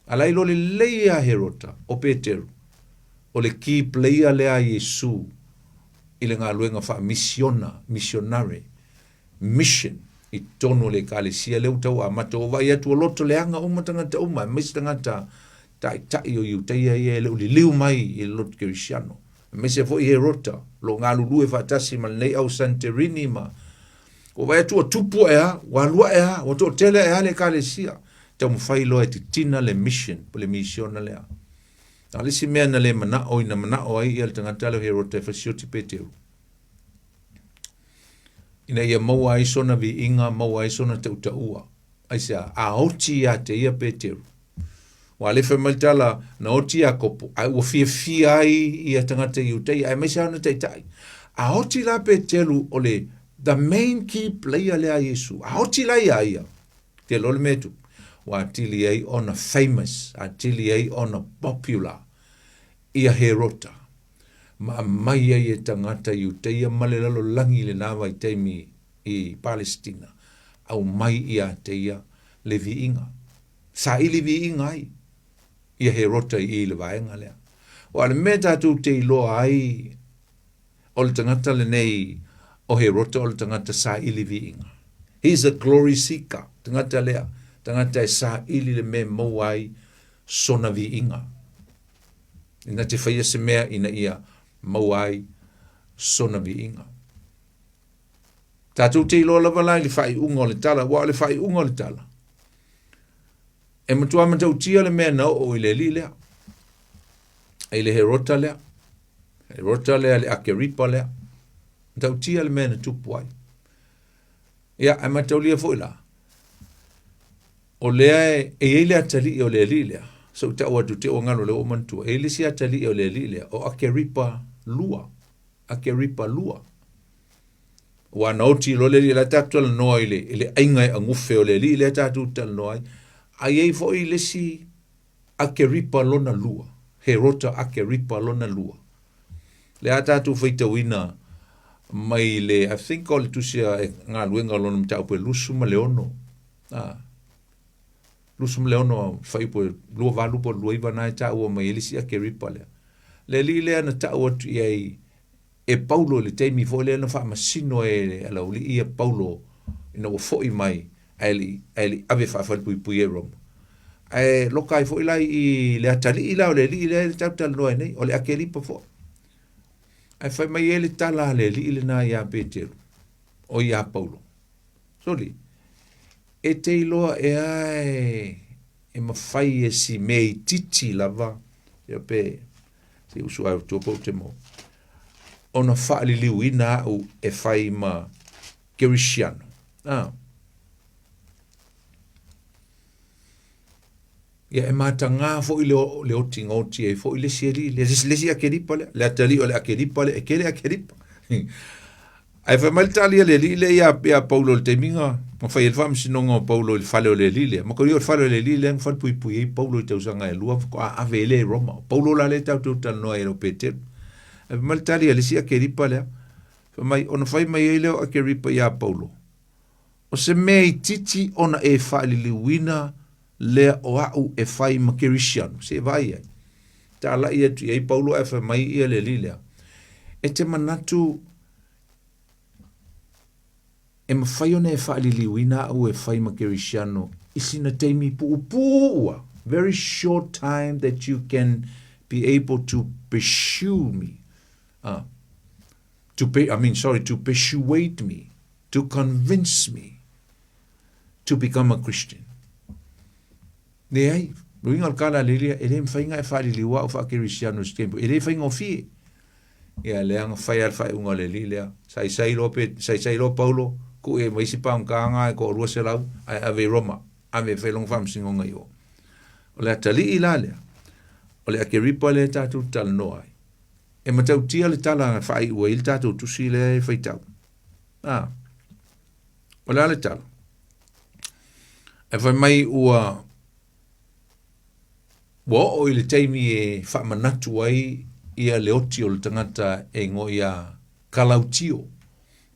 A la e iloa lelei ia Herota, o Peteru, o le key player lea a Iesu i le galuega faamisiona, missionary, mission i totonu o le ekalesia lea ua tau amata. Ua vaai atu ua loto leaga uma tagata uma, aemaise tagata taitai o Iutaia ia e le o liliu mai i le loto kerisiano. Aemaise foi Herota, o lo o galulue faatasi ma lenei au Santerini ma ua vaai atu ua tupu ae a, ua alu ae a, ua toatele ae a le ekalesia. Taumafai loa e titina le mission po le misiona lea. A o le isi mea na le manao ina manao ai ia le tagata lea o Herota e fasioti Peteru, ina ia maua ai sona viiga, maua ai sona tautaua. Aisea? A oti ia te ia Peteru. Ua le fai mai le tala, na oti Iakopo, ae ua fiafia ai ia tagata Iutaia, aemaise lava ona taitai. A oti la Peteru o le the main key player lea a Iesu, a oti la ia ia, te loa le mea e tupu, ua atili ai ona famous, atili ai ona popular ia Herota, ma aumai ai e tagata Iutaia ma le lalolagi i lena vaitaimi i Palesitina, aumai ia te ia le viiga. Saili viiga ai ia Herota i i le vaega lea. Aua o le mea tatou te iloa ai o le tagata lenei o Herota o le tagata saili viiga. He is a glory seeker, tagata lea, tagata e saili le mea e maua ai sona viiga. Ina te faia se mea ina ia maua ai sona viiga. Tatou te iloa lava la i le faaiuga o le tala, aua o le faaiuga o le tala, e matua matautia le mea na oo i le alii lea, i le Herota lea, Herota lea, le Akeripa lea, matautia le mea na tupu ai. Ia, ae mataulia foi la, o lea e, e i ai le atalii o le alii lea, se i ou tau atu te ua galo lea ua ou manatua, e i ai le isi atalii o le alii lea, o Akeripa 2, Akeripa 2. Ua na oti loa le alii, la tatou talanoa i le, i le aiga e agufe o le alii lea tatou talanoa ai. A i ai foi le isi Akeripa lona lua, Herota Akeripa lona lua. Lea a tatou faitauina mai le, I think o le tusi a galuega lona mataupu e 26. Ah, 26 fuaiupu e 28 po o le 29 na e taua mai ai le isi Akeripa lea. Le alii lea na tau atu i ai e Paulo i le taimi foi lea na faamasino ai e Alaulii ia Paulo ina ua foi mai ae le i ae le i ave faafalepuipui ai i Roma. Ae loka ai foi la i le atalii la o le alii lea e tatou talanoa ai nei, o le Akeripa foi. Ae fai mai ai le tala a le alii lena iā Peteru, o iā Paulo, Soli, e te iloa ea e mafai e si mea itiiti lava, ia pe se i usu ae tua pe ou te maua, ona faaliliuina au e fai ma Kerisiano. Ah. Ia e matagā foi le, le otiga oti ai foi le isi alii, le, le isi Akeripa lea, le atalii o le Akeripa lea, e tele Akeripa. Ae fai mai le tali a le alii lea ia, ia Paulo i le taimi na, na fai ai le faamasinoga o Paulo i le fale o le alii lea. Matalia o le fale o le alii lea na falepuipui ai Paulo i tausaga e lua faatoa ave ai lea i Roma. O Paulo la lea tatou talanoa ai e le o Peteru. Ae fai mai le tali a le isi Akeripa lea, fai mai, ona fai mai ai lea o Akeripa iā Paulo, O se mea itiiti ona e faaliliuina lea o a'u e fai ma Kerisiano, se i vaai ai. Talai atu i ai Paulo ae fai mai ia le alii lea, E te manatu e mafai ona e faaliliuina a'u e fai ma Kerisiano i sina taimi puupuu a, very short time that you can be able to pursue me, to be, I mean, sorry, to persuade me, to convince me to become a Christian. Leai, uiga o le kala a le Elia, e le mafai ona e faaliliu au faakerisiano i se taimi, e le faigofie. Ia, lea na fai lava le faaiuga a le alii lea. Saisai loa pe, saisai loa Paulo, tuu i ai ma isi pagotaga e toalua selau, ae ave i Roma, ave e fai lona faamasinoga i o. O le atalii la lea, o le Akeripa lea tatou te talanoa ai. E matautia le tala na faaiu ai le tatou tusi lea e faitau. A, o le a le tala? Ae fai mai ua ua oo i le taimi e faamanatu ai ia le oti o le tagata e igoa ia Kalautio,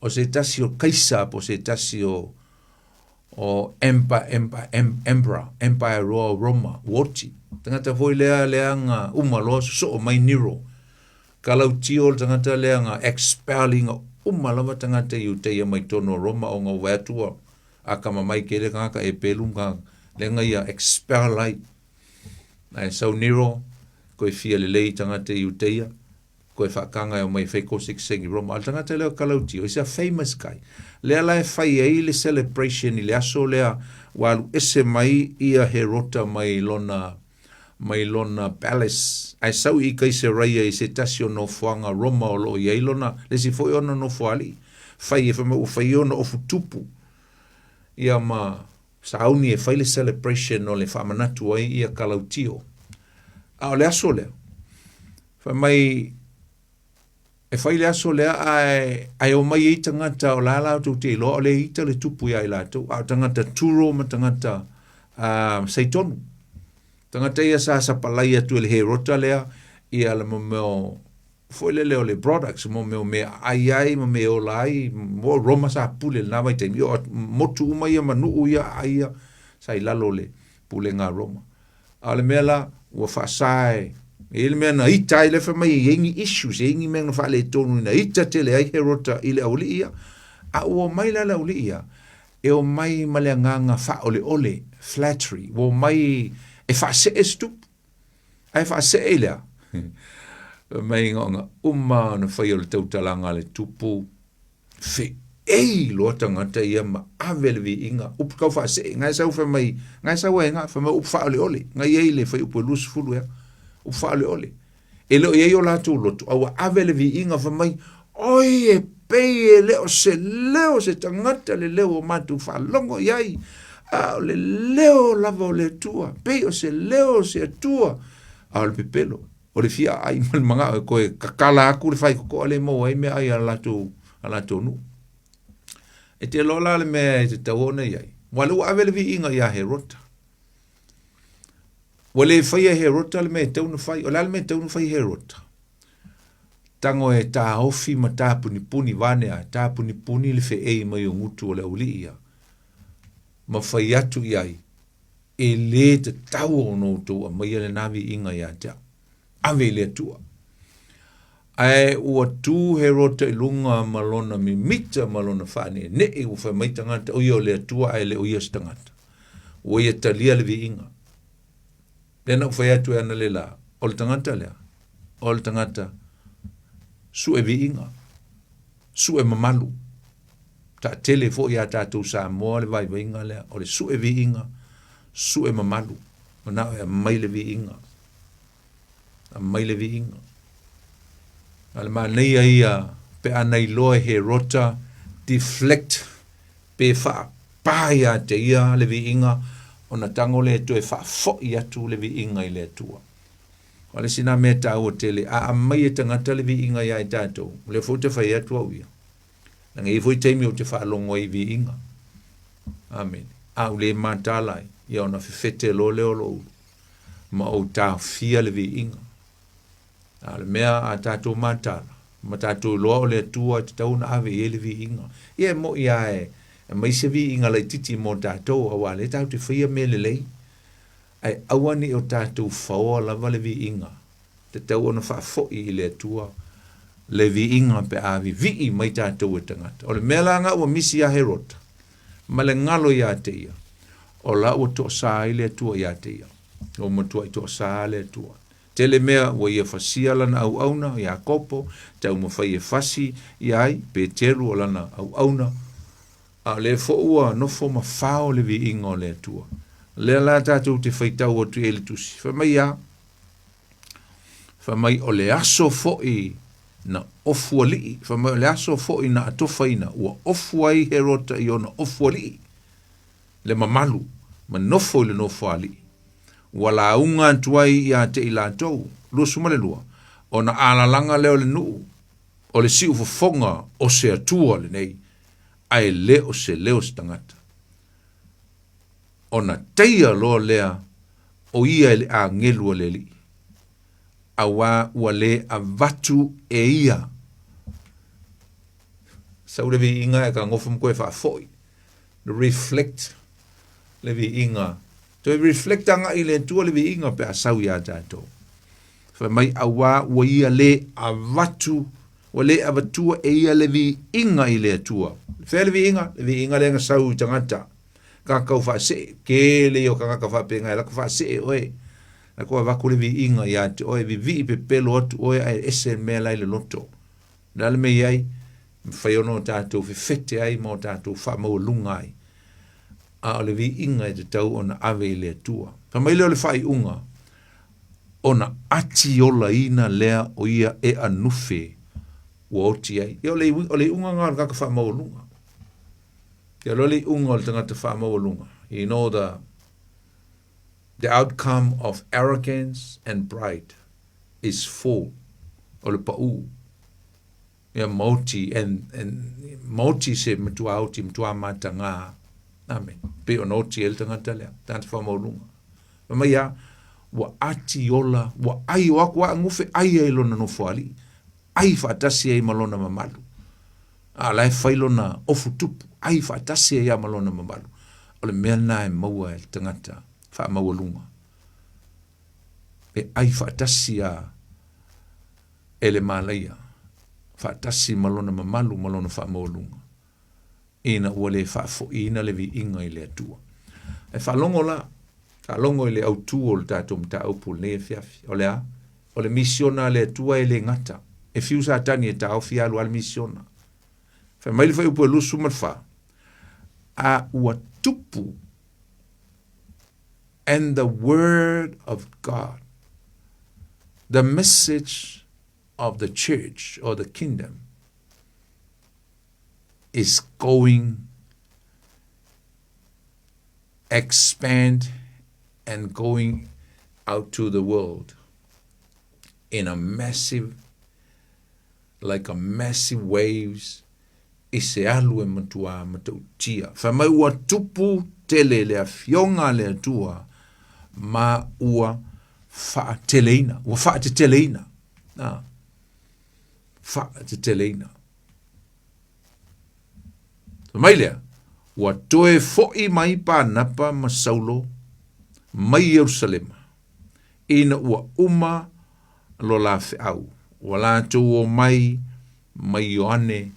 o se tasi o Kaisa po o se tasi o o Empa, Empa, em, Emperor, Empire roa o Roma, ua oti. Tagata foi lea lea na uma loa sosoo mai Nero. Kalautio le tagata lea na expel ina uma lava tagata Iutaia mai totonu o Roma ona ua vaai atu ua akamamai tele tagata e pelu ma lea na ia expel ai. Ae sau Nero, toe fia lelei tagata Iutaia, Toe faataga e omai e fai kosekesegi i Roma. A o le tagata lea o Kalautio, he's a famous guy. Lea la e fai ai le celebration i le aso lea ua alu ese mai ia Herota mai lona mai lona palace ae sau i Kaiseraia i se tasi o nofoaga Roma o lo o i ai lona le isi foi ona nofoalii. Fai e fai mai ua fai ona ofu tupu ia ma sauni e fai le celebration o le faamanatu ai ia Kalautio. A o le aso lea, Fai mai, e fai le aso lea ae, ae omai ai tagata o la la tou te iloa o le ita le tupu ia i latou, a o tagata Turo ma tagata uh, Saitonu. Tagata ia sa sapalai atu e le Herota lea ia le mo foi lele o le products mo mea o mea ai ai ma mea ola ai mo Roma sa pule lena vaitaimi o motu uma ia ma nuu ia ai ia sa i lalo o le pulega a Roma. A o le mea la, ua faasa e, e i ai le mea na ita ai, lea fai mai e i ai ni issues, e i ai ni mea na faaletonu na ita tele ai Herota i le aualii ia. A ua omai la le aualii ia, e omai ma le agaga faaoleole, flattery, ua omai e faasee se tupu. Ae faasee i le a? Fai mai na uma ona fai o le tautalaga a le tupu, Feei loa tagata ia ma ave le viiga, upu tau faasee, na e sau fai mai, na e sau ai na, fai mai upu faaoleole, na i ai le fuaiupu e 20 ea, upu faaoleole. E le o i ai o latou loto, a ua ave le viiga fai mai, oi e pei e le o se leo o se tagata le leo ua matou faalogo i ai, a o le leo lava o le Atua, pei o se leo o se Atua, a o le pepelo. O le fia aai ma le manao e toe kakala atu le faitotoa lea e maua ai meaai a latou, a latou nuu. E te iloa la le mea e tatau ona i ai, aua o lea ua ave le viiga ia Herota. Ua le faia e Herota le mea e tatau ona fai. O le a le mea e tatau ona fai e Herota? Tago e taofi ma tapunipuni, vaeane a, tapunipuni le feei mai o gutu o le aualii ia, ma fai atu i ai, E lē tatau ona outou aumaia lena viiga ia te au. Ave i le Atua. Ae ua tu Herota i luga ma lona mimita ma lona faaneenee, ua fai mai tagata, o ia o le Atua ae le o ia se tagata. Ua ia talia le viiga. Lea na ou fai atu e analeila, o le tagata lea, o le tagata sue viiga, sue mamalu. Taatele foi iā tatou Samoa le vaivaiga lea, o le sue viiga, sue mamalu, manao e aumai le viiga, aumai le viiga. A o le manaia ia pe a na iloa e Herota deflect pe faapā ia te ia le viiga ona tago lea e toe faafoi atu le viiga i le Atua. O le isi lena mea taua tele, a aumai e tagata le viiga ia i tatou, o lea foi ou te fai atu au ia, Leaga e i ai foi taimi ou te faalogo ai i viiga. Amene. A ou le mataala ai, ia ona fefete loa lea o lou ma ou taofia le viiga. A o le mea a tatou mataala, ma tatou iloa o le Atua e tatau ona ave i ai le viiga. Ia e moni lava e aumai se viiga laitiiti mo tatou, aua o lea tatou te faia mea lelei, ae aua ne i o tatou faoa lava le viiga. Tatau ona faafoi i le Atua le viiga pe a vivii mai tatou e tagata. O le mea la lena ua misi ia Herota, ma le galo ia te ia, o la ua toasa ai le Atua ia te ia. Ua matuai toasa le Atua. Tele mea ua ia fasia lana auauna, Iakopo, taumafai e fasi ia ai, Peteru o lana auauna, a o lea foi ua nofo ma fao le viiga o le Atua. Lea la tatou te faitau atu i ai le tusi. Fai mai ia, Fai mai o le aso foi na ofualii, fai mai o le aso foi na atofaina, ua ofu ai Herota i ona ofualii, le mamalu, ma nofo i le nofoalii. Ua lauga atu ai ia te i latou, 22, ona alalaga lea o le nuu, o le siufofoga o se Atua lenei, ae le o se leo o se tagata. Ona taia loa lea o ia e le agelu a le Alii, auā ua lē avatu e ia. Sau le viiga e kagofo ma toe faafoi, reflect le viiga, toe reflect agai i le Atua le viiga pe a sau iā tatou. Fai mai, auā ua ia lē avatu, ua lē avatua e ia le viiga i le Atua. Fea le viiga? Le viiga lea na sau i tagata. Tagata tau faasee, tele ia o tagata faapena e alu atu faasee oe. Na ko avatu le viiga iā te oe, vivii pepelo atu oe ae ese le mea la i le loto. O le a le mea i ai? E mafai ona o tatou fefete ai ma o tatou faamaualuga ai. A o le viiga e tatau ona ave i le Atua. Fai mai lea o le faaiuga, ona ati olaina lea o ia e anufe ua oti ai. Ia o le, o le iuga lena o le tagata faamaualuga. Ia o le iuga o le tagata faamaualuga. You know the, the outcome of arrogance and pride is fall. O le pau. Ia maoti and, and maoti se matua oti, matua matagā. Amen. Pei ona oti ai le tagata lea, tagata faamaualuga. Fai mai a, ua ati ola, ua ai o aku a gufe ai ai lona nofoalii, ai faatasi ai ma lona mamalu. A la e fai lona ofu tupu, ai faatasi ai ma lona mamalu. O le mea lena e maua e le tagata faamaualuga. E ai faatasi a e le malaia, faatasi ma lona mamalu ma lona faamaualuga, ina ua le faafoiina le viiga i le Atua. Ae faalogo la, faalogo i le autū o le tatou mataupu i lenei afiafi. O le a? O le misiona a le Atua e le gata. E fiu Satani e taofi alu lava le misiona. Fai mai le fuaiupu e 24, A ua tupu and the word of God, the message of the church or the kingdom is going expand and going out to the world in a massive like a massive waves i se alu e matuā matautia. Fai mai ua tupu tele le afioga a le Atua ma ua faateleina, ua faateteleina. Ah, faateteleina. Fai mai lea, ua toe fo'i mai Panapa ma Saulo mai Ierusalema, ina ua uma lo la feau, ua latou omai mai Ioane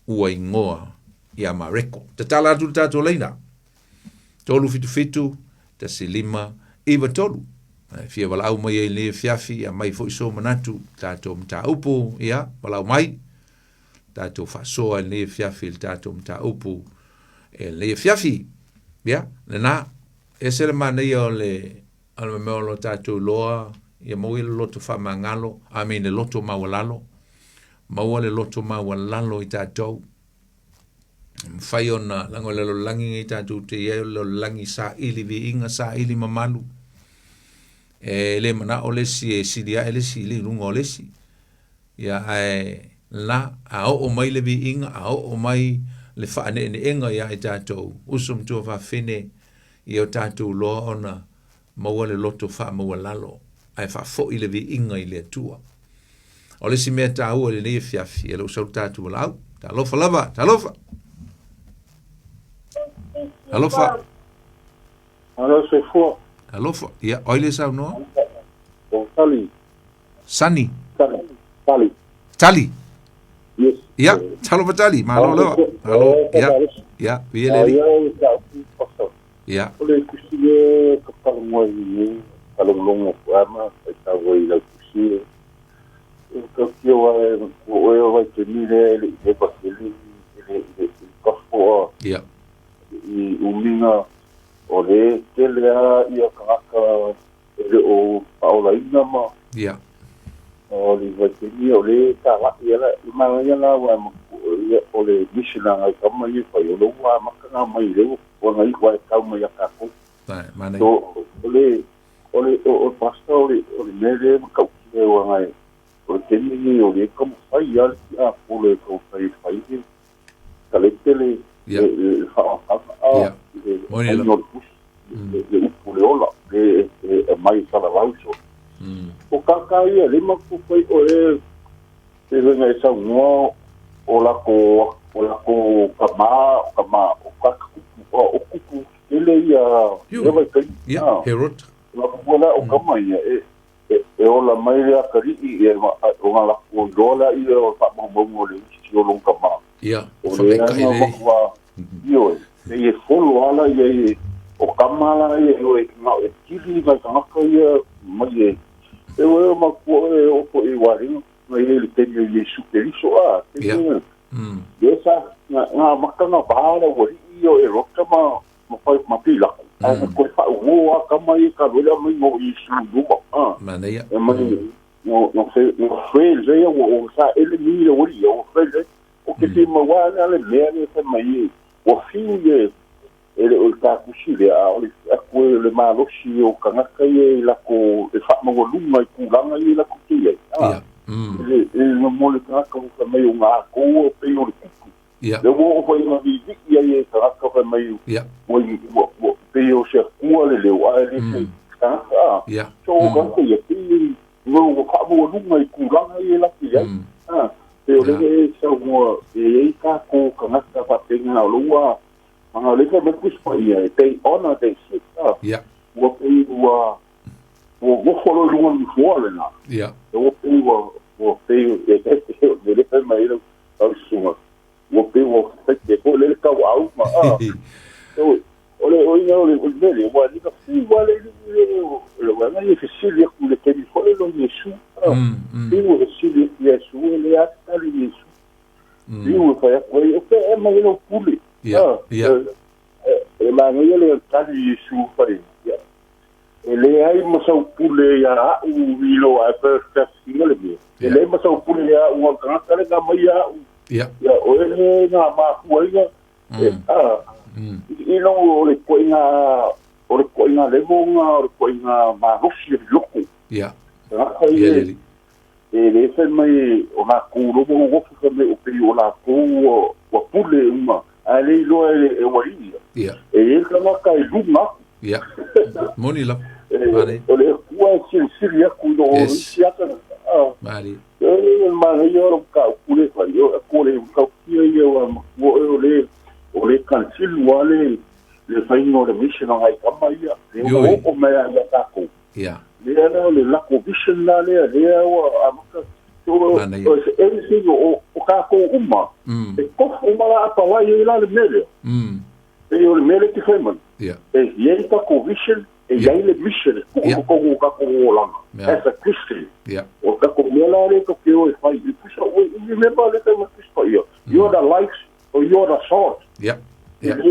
ua igoa ia Mareko. Tatala atu le tatou laina. 377 15 93. E fia valaau mai ai lenei afiafi, ia mai foi so manatu, tatou mataupu, ia, valaau mai. Tatou faasoa i lenei afiafi i le tatou mataupu e lenei afiafi. Ia, lena, ese le manaia o le o le mea o lo tatou iloa, ia maua le loto faamagalo, I mean le loto maualalo, maua le loto maualalo i tatou. E mafai ona, leaga o le lalolagi nei tatou te i ai, o le lalolagi saili viiga, saili mamalu. E le manao le isi e sili ae le isi i luga o le isi. Ia ae la, a oo mai le viiga, a oo mai le faaneeneega ia i tatou, uso ma tuafafine, ia o tatou loa ona maua le loto faamaualalo, ae faafoi le viiga i le Atua. O le isi mea taua i lenei afiafi, e le o sau le tatou valaau. Talofa lava, talofa! Alofa! Alo, soifua. Alofa. Ia, o ai le saunoa? O Sali. Sani. Sali. Tali. Tali. Yes. Ia, talofa Tali, malo lava. Malo, ia. Ia, viia le Alii. Ia. O le tusi e ka talanoa i e, kalongolongo ko ama, kai tau ai lau tusi e. E ka kio a e ko oe o vai te mi le e le i leva tele i le i le i paspoa. Ia. I uminga o le tele a ia kangaka E le o faaolaina ma. Ia. O le vaitaimi o le tālaʻi ala i manaia la ua ia o le mission a ngai tama ia fai o le ua amata na mai le ua ngai ua e tau mai a kākou. Ai, manaia. So, o le o le o, o pastor o le o le mea lea ma kau ki ua ngai o le taimi nei o le taumafai a le a polo e taumafai e fai le talete le Ia. le faaotaga a Ia. le Moni faiga lava. o le tusi le le upu le ola le e aumai e salalau so. O kākā ia le matou fai o e e faiga e saunoa o lako o lako kama o kama o kaka kupu o kupu tele ia Yu. le vaitaimi. Ia, Ah. Herod. Lako pua la o kama ia e e, e ola mai le atalii e o ngā lako iloa lea ia o faamaumauga o le isi o lona tama. Ia, O le whakaikai ana le. matua ioe, pei e folo ala ia i o tama la ia i oe ngā e tili ngai tangata ia mai e e o ma ko e o ko e wari ngai le temi o Yesu Keriso a Yeah. Ye sa nga makanga bahala wa i o e roka ma ma ma pila a ko fa wo a kama i ka vela mai mo Yesu luma a Manaia. E mai no no fe no fe le o sa ele mi le wori o fe le o ke te mawa le mea le fe mai o fi le ele o ka kusi le a o le a ko le malosi o kangaka ye la ko e fa mo lunga i kulanga i la ko te Yeah. Le e no mo le kangaka o ka mai o ngā ko o pe o le kuku. Yeah. Le mo o fai ma vi vi ia e kangaka fa mai Yeah. mo i mo pe o se kua le le o a le se kangaka. Yeah. So o kangaka ia pe mo o ka mo lunga i kulanga i la ki ai. Ah, pe o le e sa mo e ka ko kangaka fa tenga o lua. Mga leka me kuspa ia, e te ona te sita. Yeah. Ua pe ua ua gofolo lunga ni fua le na. Yeah. Ua pe ua ua pe e te te o le pe mai le au sunga. Ua pe ua te ko le ka au ma a. O le o ina o le o le ua ni ka fi ua le le ua na i fesili ku le te mi fo le lo Yesu. Fi ua fesili Yesu le a ta le Yesu. Fi ua fa ko e pe e mai lo pule. Yeah, yeah. E manaia le tali Yesu fai. E le ai masau pule ia au vilo a per singa le me. E le masau pule ia ua kangaka le ka mai ia au. Yeah. Ia o e ngā mākua ia. E a. I longo o le koinga o le koinga levonga o le koinga malosi e loko. Yeah. Kangaka ia. E le fai mai o ngā kūrobo o gofu fai mai o pei o la kou o pule uma. Ale lo e wali. Yeah. E e kangaka e lunga. Yeah. Moni la. Mari. O le kua sili aku no siaka. Mari. E mari yo ka kule fa yo ko le ka kia yo o le o le kansil wale le faingo le mission ngai kama ia. Le o o me ya ka ko. Yeah. Le ana le la ko vision la le le o amaka so everything o ka ko uma. E ko uma la pa wa i la le mele. E o le mele te fai. Yeah. E i ka ko vision e i le mission ko ko ka ko langa. As a Christian. Yeah. O ka ko mela le ko ke o fai. I pusa o i remember le ka Kristo ia. You are the light or you are the salt. Yeah. Yeah.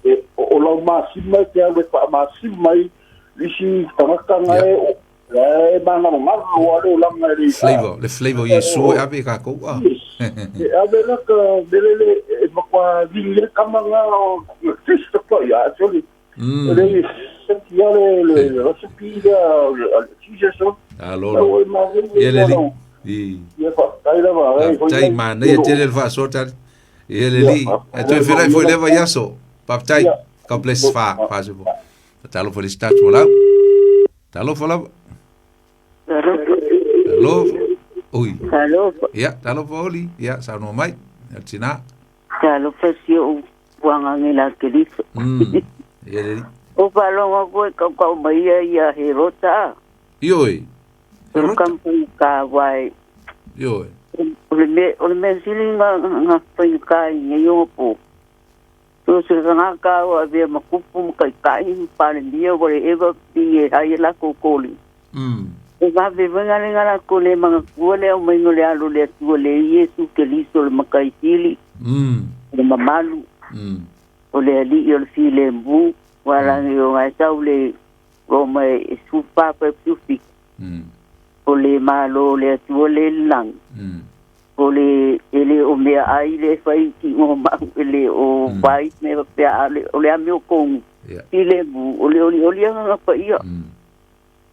E o lau masima te awe pa masima i lisi tangata ngai o e manga manga o ale o langa le flavor, le flavor Yesu e ave ka ko a. E ave la ka lele e makwa vile kamanga o Kristo ko ia actually. Le sentia le recipe le Jesus. Alo. Ye le li. Ye fa tai la va. Tai ma ne te le fa sota. Ye le li. E tu fera foi leva yaso. Paptai. God bless fa fa se bo. Talo for start wala. Talo for la. Hello. Ui. Talo. Ya, talo for oli. Ya, sa no mai. Tina. Talo for si o wanga ngela keliso. Ye le li. O palonga ko ka ka mai ia Herota. Ioi. Herota. Ka wai. Ioi. O le me silinga nga pai kai ni yo po. So se nga ka o avia makupu kai kai pa le dia o le eva pi ai la ko koli. E va ve nga le nga ko le manga ko le o mai no le alo le tu le Yesu Kristo le makai sili. Le mamalu. O le ali o le file mbu wala yo ngai tau le Roma e supa pa sufi. O le malo le tu le lang. O le ele o mea ai le fai ki o ma ele o vai me pe ale o le amio con ile bu o le o le nga pa ia.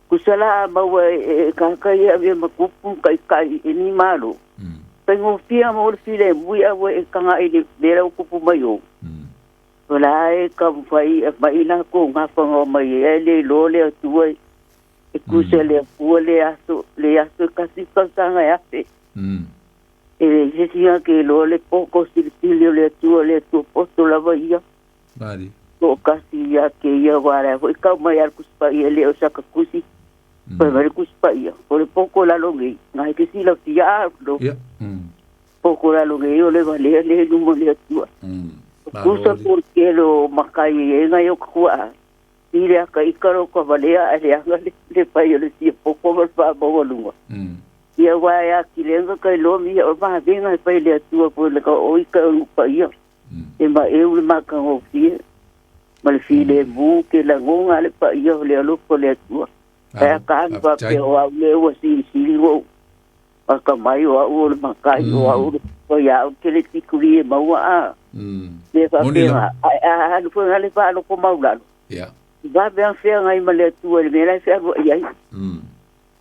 Kusala maua e ka ka ia ve makupu kai kai ni malo. Pengo fia mo file bu ia we ka nga ile bera o kupu mai o. Ola e ka fai mai na ko nga fa mai ele lo le tu e kusele ku le aso kasi ka sanga ya pe. E decía que lo le poco silio le tu posto la bahía. Vale. O casi ya que ya guara foi ka mai al kuspa y le o saka kusi. Pues ver kuspa ya. Por poco la longue. Ngai que si la tia lo. Ya. Poco la longue yo le vale le numo le tu. Kusa porque lo makai e ngai o kwa. I le aka ika lo ka valea a le anga le pai o le sia poko ma le faamaualuga. Ia uā e akilega ka iloa mia o mavega e fai le Atua po le ka oi ka o paia. E ma eu le makagofie ma le filemu ke lagoga le paia o le alofa o le Atua. Ae a ka anu faapea o au le ua silisili ua akamai o au o le makai o au le paia au ke le tikuli e maua a. Le faapea ae a alu foi le faaloko maulalo. Vave a feagai ma le Atua i le mea la e fealuai ai.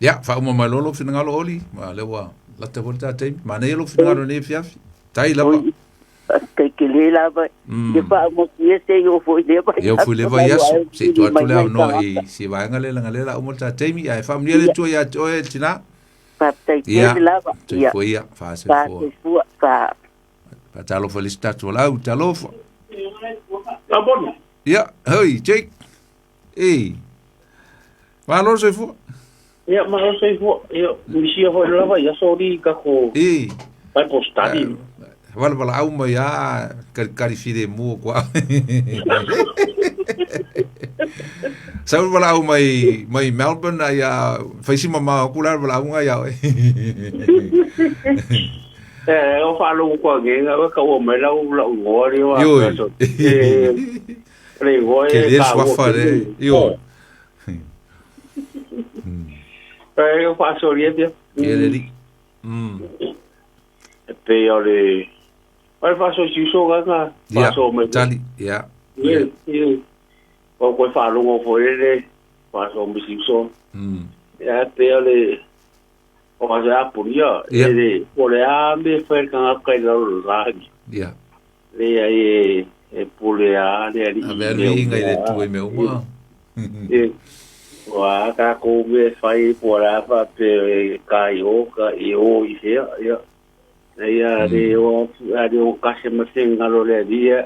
Ia, faauma mai loa lou finagalo Oli, ma lea ua lata foi le ta taimi. Manaia lou finagalo nei afiafi. Tai lava. Faafetai tele lava i le faamotu se i oo foi i lea Ia oo foi i lea vaiaso, se i tuu atu le avanoa i si vaega lea leaga lea o le a uma le ta taimi, ae faamanuia le Atua ia te oe le tina. Faafetai tele lava. Ia, soifua ia, faasoifua. Faasoifua, fa. Faatalofa i le isi tatou lau, talofa. Labona. Ia, hoi, Jake. E. Malo le soifua. Ia, malo le soifua. Ia, misia foi lava ia soli kako E. Bible study. Wala mai a kari kari fire mua kua. Sau wala au mai mai Melbourne ai a faisi mama ku la wala au ngai au. Eh, o whaalongo kua ngenga, o ka ua mai lau lau ngoa le wa. Ioi. Eh, le ngoa Ke e le ka ua swafa le. Ioi. Eh, o whaasori e pia. Ke le li. E pe o le... O le whaaso siuso ka nga. Ia, Whaaso mai. tali, ia. Ie, ie. O koe whaalongo fo e le whaaso mai siuso. Ia, pe o le... O whaaso a punia. Ia. E le... O le a me whae ka ngā kai laro rangi. Ia. Le ai e... E pule a le ali. A mea lui inga i le tua i mea uma. E, Wa ka ko me whai po la fa pe ka i o ka i o i hea ia. Ia re o a re o kasi ma se ngalo le dia.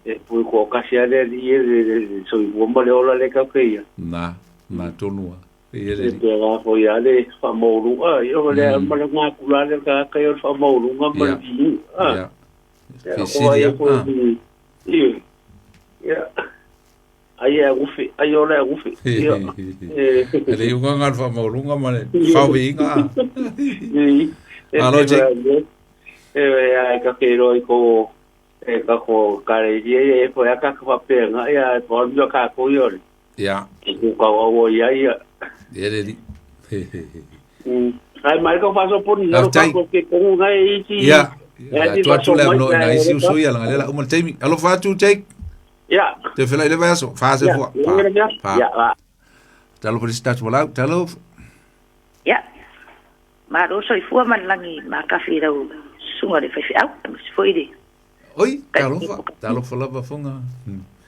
E pui ko kasi a le dia le so i womba le ola le ka ke ia. Na, na tonua. Ia le E pe ga fo ia le fa mouru a ia le ma le ngā kula le ka ka ia fa mouru ngā ma le vi. A. Ia. Ia Ke ko ai siria. ko ni. Ia. Ia. Ai e ufi, ai ola e ufi. Ia. E E le iunga ngā wha maurunga ma le whawinga. E Alo, Jake. E ai ka ke roi ko e ka ko kare ia e po ia ka ka penga ia e po mio ka ko ia le. Ia. E ku ka o ia ia. Ia le li. Ai mai ko faso poni no ka Aftai. ko ke ko ngai i ti. Ia. Ia La ti tua faso atu le mai avanoa ka ina e isi le uso ia langa le la uma le taimi. Alofa atu, Jake. Ia. Te whela i le vaiaso. Whaase Ia. fua. Ia. Pa. Ia. Talofa le si tatu walau. Talofa. Ia, malo soifua ma le lagi makafi i lau susuga le faifeau, aemaise foi le Oi, talofa. Talofa lava funga.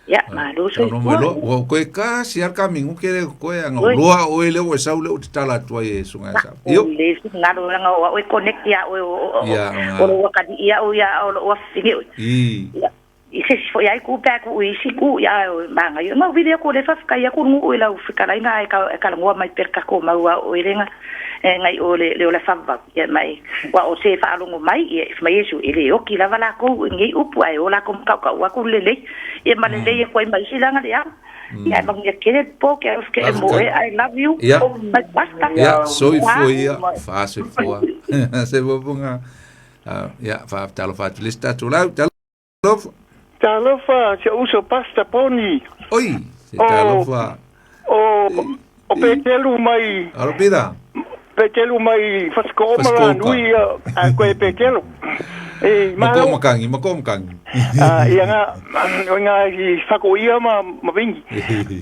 Ia, malo Tau mai soifua. loa. Ua koe ka si ar ka mingu ke le koe anga Oi. loa oe le oe sau le o te tala atua i e sunga e sau. O Io. le finagalo laga o a'u e connect ia oe o Ia, o lou akalii a'u ia o lou afafine oe. I. Ia, i se isi fo'i ai ku pe a ku'u i isi ku ia o magai ona uvili aku o le faafetai aku nu'u i lau fetalaiga ae ka e kalagoa mai pea le takou mau a oe lega e gai o le le ola faavavau ia mai ua o se faalogo mai ia e mai Iesu e lē oki lava lakou i nei upu ae o lakou makaʻukaʻu aku le lelei ia ma lelei aku ai ma isi laga le ao ia e manuia tele le po ke alofa ke e mo e I love you Ia. my pastor. Ia, soifua ia, faasoifua. Se fofoga. Ia, faatalofa atu le isi tatou lau. Talofa. Talofa, si uso pasta poni. Oi, se O, talofa. o, o Petelu mai, Alo pida. Petelu mai Faskooma la Faskoka. nui a koe Petelu. E, Mako malo, makangi, mako makangi. ah, ia ngā, o ngā i whako ia ma, ma vingi.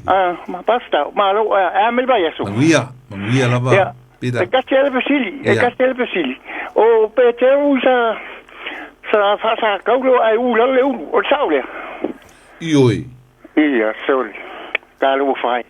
Ah, ma pasta, malo, a me vai aso. Manuia, manuia lava. Ia, Pida. e kasi ele pesili, e Ia. kasi ele pesili. O Petelu sa, sa, sa, sa kaulo ai u lale ulu, o sao lea. Ioi. Ia, sorry. Talo whai.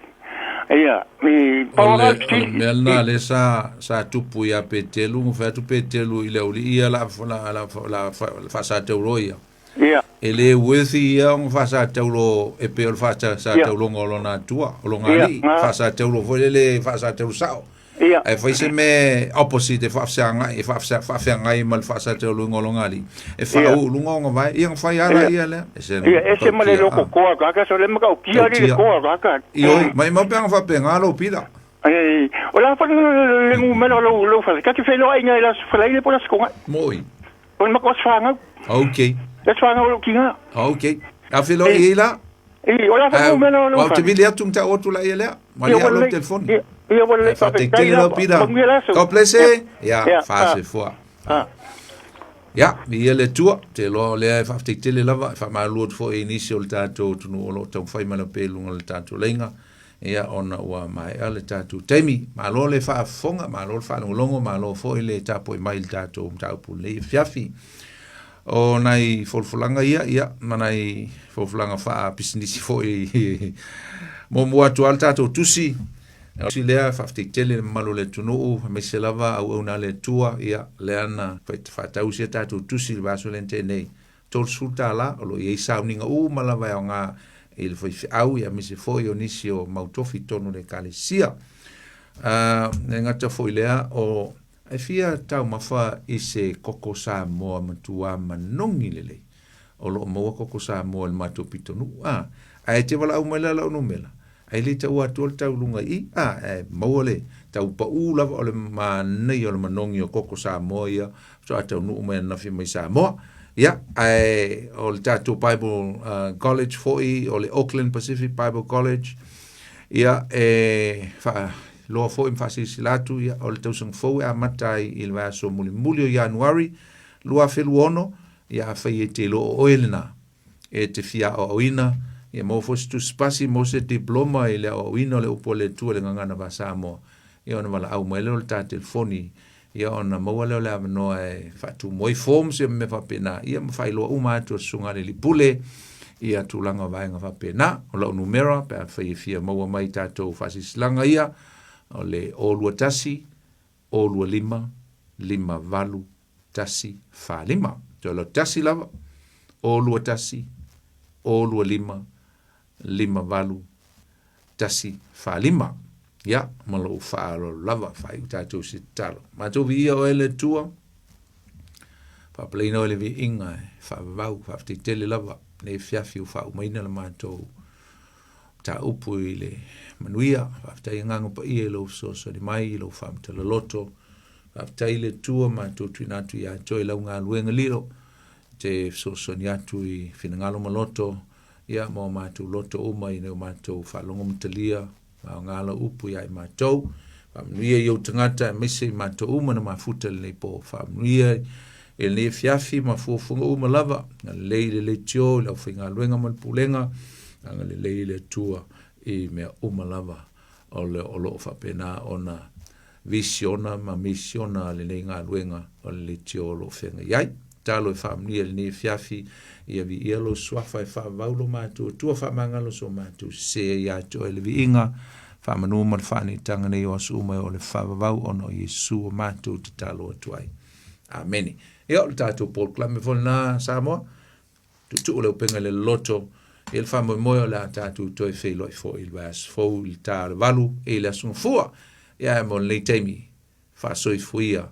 Ia, i O le, pawara o le pesili. mea lena le sa, sa tupu ia Petelu, ngo fai atu Petelu i le auli ia la, la, la, la, la, faasataulo ia. Ia, E le worthy ia ona faasataulo e pei o le faasatauloga o lona atua, o lona Ia, alii, nga. faasataulo foi lele faasataulo sao. Ae fai se mea opposite e faafesagai e faafeagai ma le faasatauluga o lona alii, e faauu i luga ona vae. Ia na fai lava laia lea. Ese Ia, ese ma le loko koa kaka, so le matautia alii le koa kaka. Ioe, maimau pe ana faapena lou pila. Ai, o le a foi le numera o lou lou fale? Ta te feiloaiga i le Aso Faraile po o le Aso Toonai. Moi. O le matou aso fanau. Ok. Le aso fanau o lou tina. Ok. A feiloai i ai la? I, o le a foi le numera o lou fale? Ou te vili atu ma tau atu laia lea. Malie au lou telefoni. Ia, ua lelei. Faafetai tele lau pila. Manuia le aso. God bless eh. Ia, faasoifua. Ia, viia le Atua, ou te iloa o lea e faafetai tele lava, e faamalulu atu foi i nisi o le tatou atunuu o lo o taumafai mai pea i luga o le tatou laina, ia ona ua maea le tatou taimi. Malo le faafofoga, malo le faalogologo, malo foi le tapuai mai i le tatou mataupu i lenei afiafi. O nai folafolaga ia, ia, ma nai folafolaga faapisinisi foi muamua atu lava le tatou tusi. Tusi lea, faafetai tele i le mamalu o le atunuu, aemaise lava auauna a le Atua, ia, lea na faatau si a tatou tusi i le vaiaso lea na tea nei, $30, o lo o i ai sauniga uma lava e aoga i le faifeau, ia, aemaise foi o nisi o mau tofi i totonu o le Ekalesia. E le gata foi i lea, o E fia taumafa i se koko Samoa matua manogi lelei. O lo o maua koko Samoa i le matou pitonuu, a. Ae te valaau mai la lau numera, ae le taua atua le tau luga i i, a. Ae maua le tau pau lava o le manaia o le manogi o koko Samoa ia faatoa taunuu mai ananafi mai Samoa. Ia, ae o le tatou Bible College foi, o le Auckland Pacific Bible College, ia, e faa Loa foi ma faasilasila atu, ia, o le tausaga fou e amata ai i le vaiaso mulimuli o Ianuari 2026, ia afai e te iloa o oe lena e te fia aoaoina, ia maua foi se tusi pasi mo se diploma i le aoaoina o le upu a le Atua i le Gagana Faa-Samoa, ia ona valaau mai lea o le ta telefoni, ia ona maua lea o le avanoa e faatumu ai forms ia ma mea faapena, ia ma faailoa uma atu e le Susuga a le Alii Pule ia tulaga o vaega faapena. O lau numera pe afai e fia maua mai tatou faasilasilaga ia, o le 021 025 58 145. Toe lau tasi lava, 021 025 58 145. Ia, ma lou faaaloalo lava, faaiu tatou se tatalo. Matou viia oe le Atua, faapaleina oe le viiga e faavavau, faafetai tele lava, nei afiafi ua faaumaina le matou mataupu i le manuia. Faafetai Agaga Paia i lou fesoasoani mai, i lou faamatala loto. Faafetai le Atua, matou tuuina atu ia te oe lau galuega lilo, te fesoasoani atu i finagalo ma loto, ia ma o matou loto uma ina ia o matou faalogo ma talia ma aoga lau upu ia i matou. Faamanuia i ou tagata aemaise i matou uma na mafuta i lenei po. Faamanuia i lenei afiafi ma fuafuaga uma lava. Agalelei i le leitio, i le aufaigaluega ma le pulega. Agalelei i le Atua i mea uma lava o le o lo o faapena ona visiona ma misiona a lenei galuega o le leitio o lo o feagai ai. Tatalo e faamanuia i lenei afiafi, ia viia lou suafa e faavavau lo matou Atua, faamagalo so matou sese ia te oe le viiga, faamanu ma le faaneetaga nei o aso uma e oo i le faavavau ona o Iesu o matou tatalo atu ai. Amene. Ia, o le tatou polokalame foi lena Samoa. Tuutuu le upega i le loloto i le faamoemoe o le a tatou toe feiloai foi i le vaiaso fou i le ta o le 8 i le Aso Gafua. Ia ae mo lenei taimi, faasoifuia.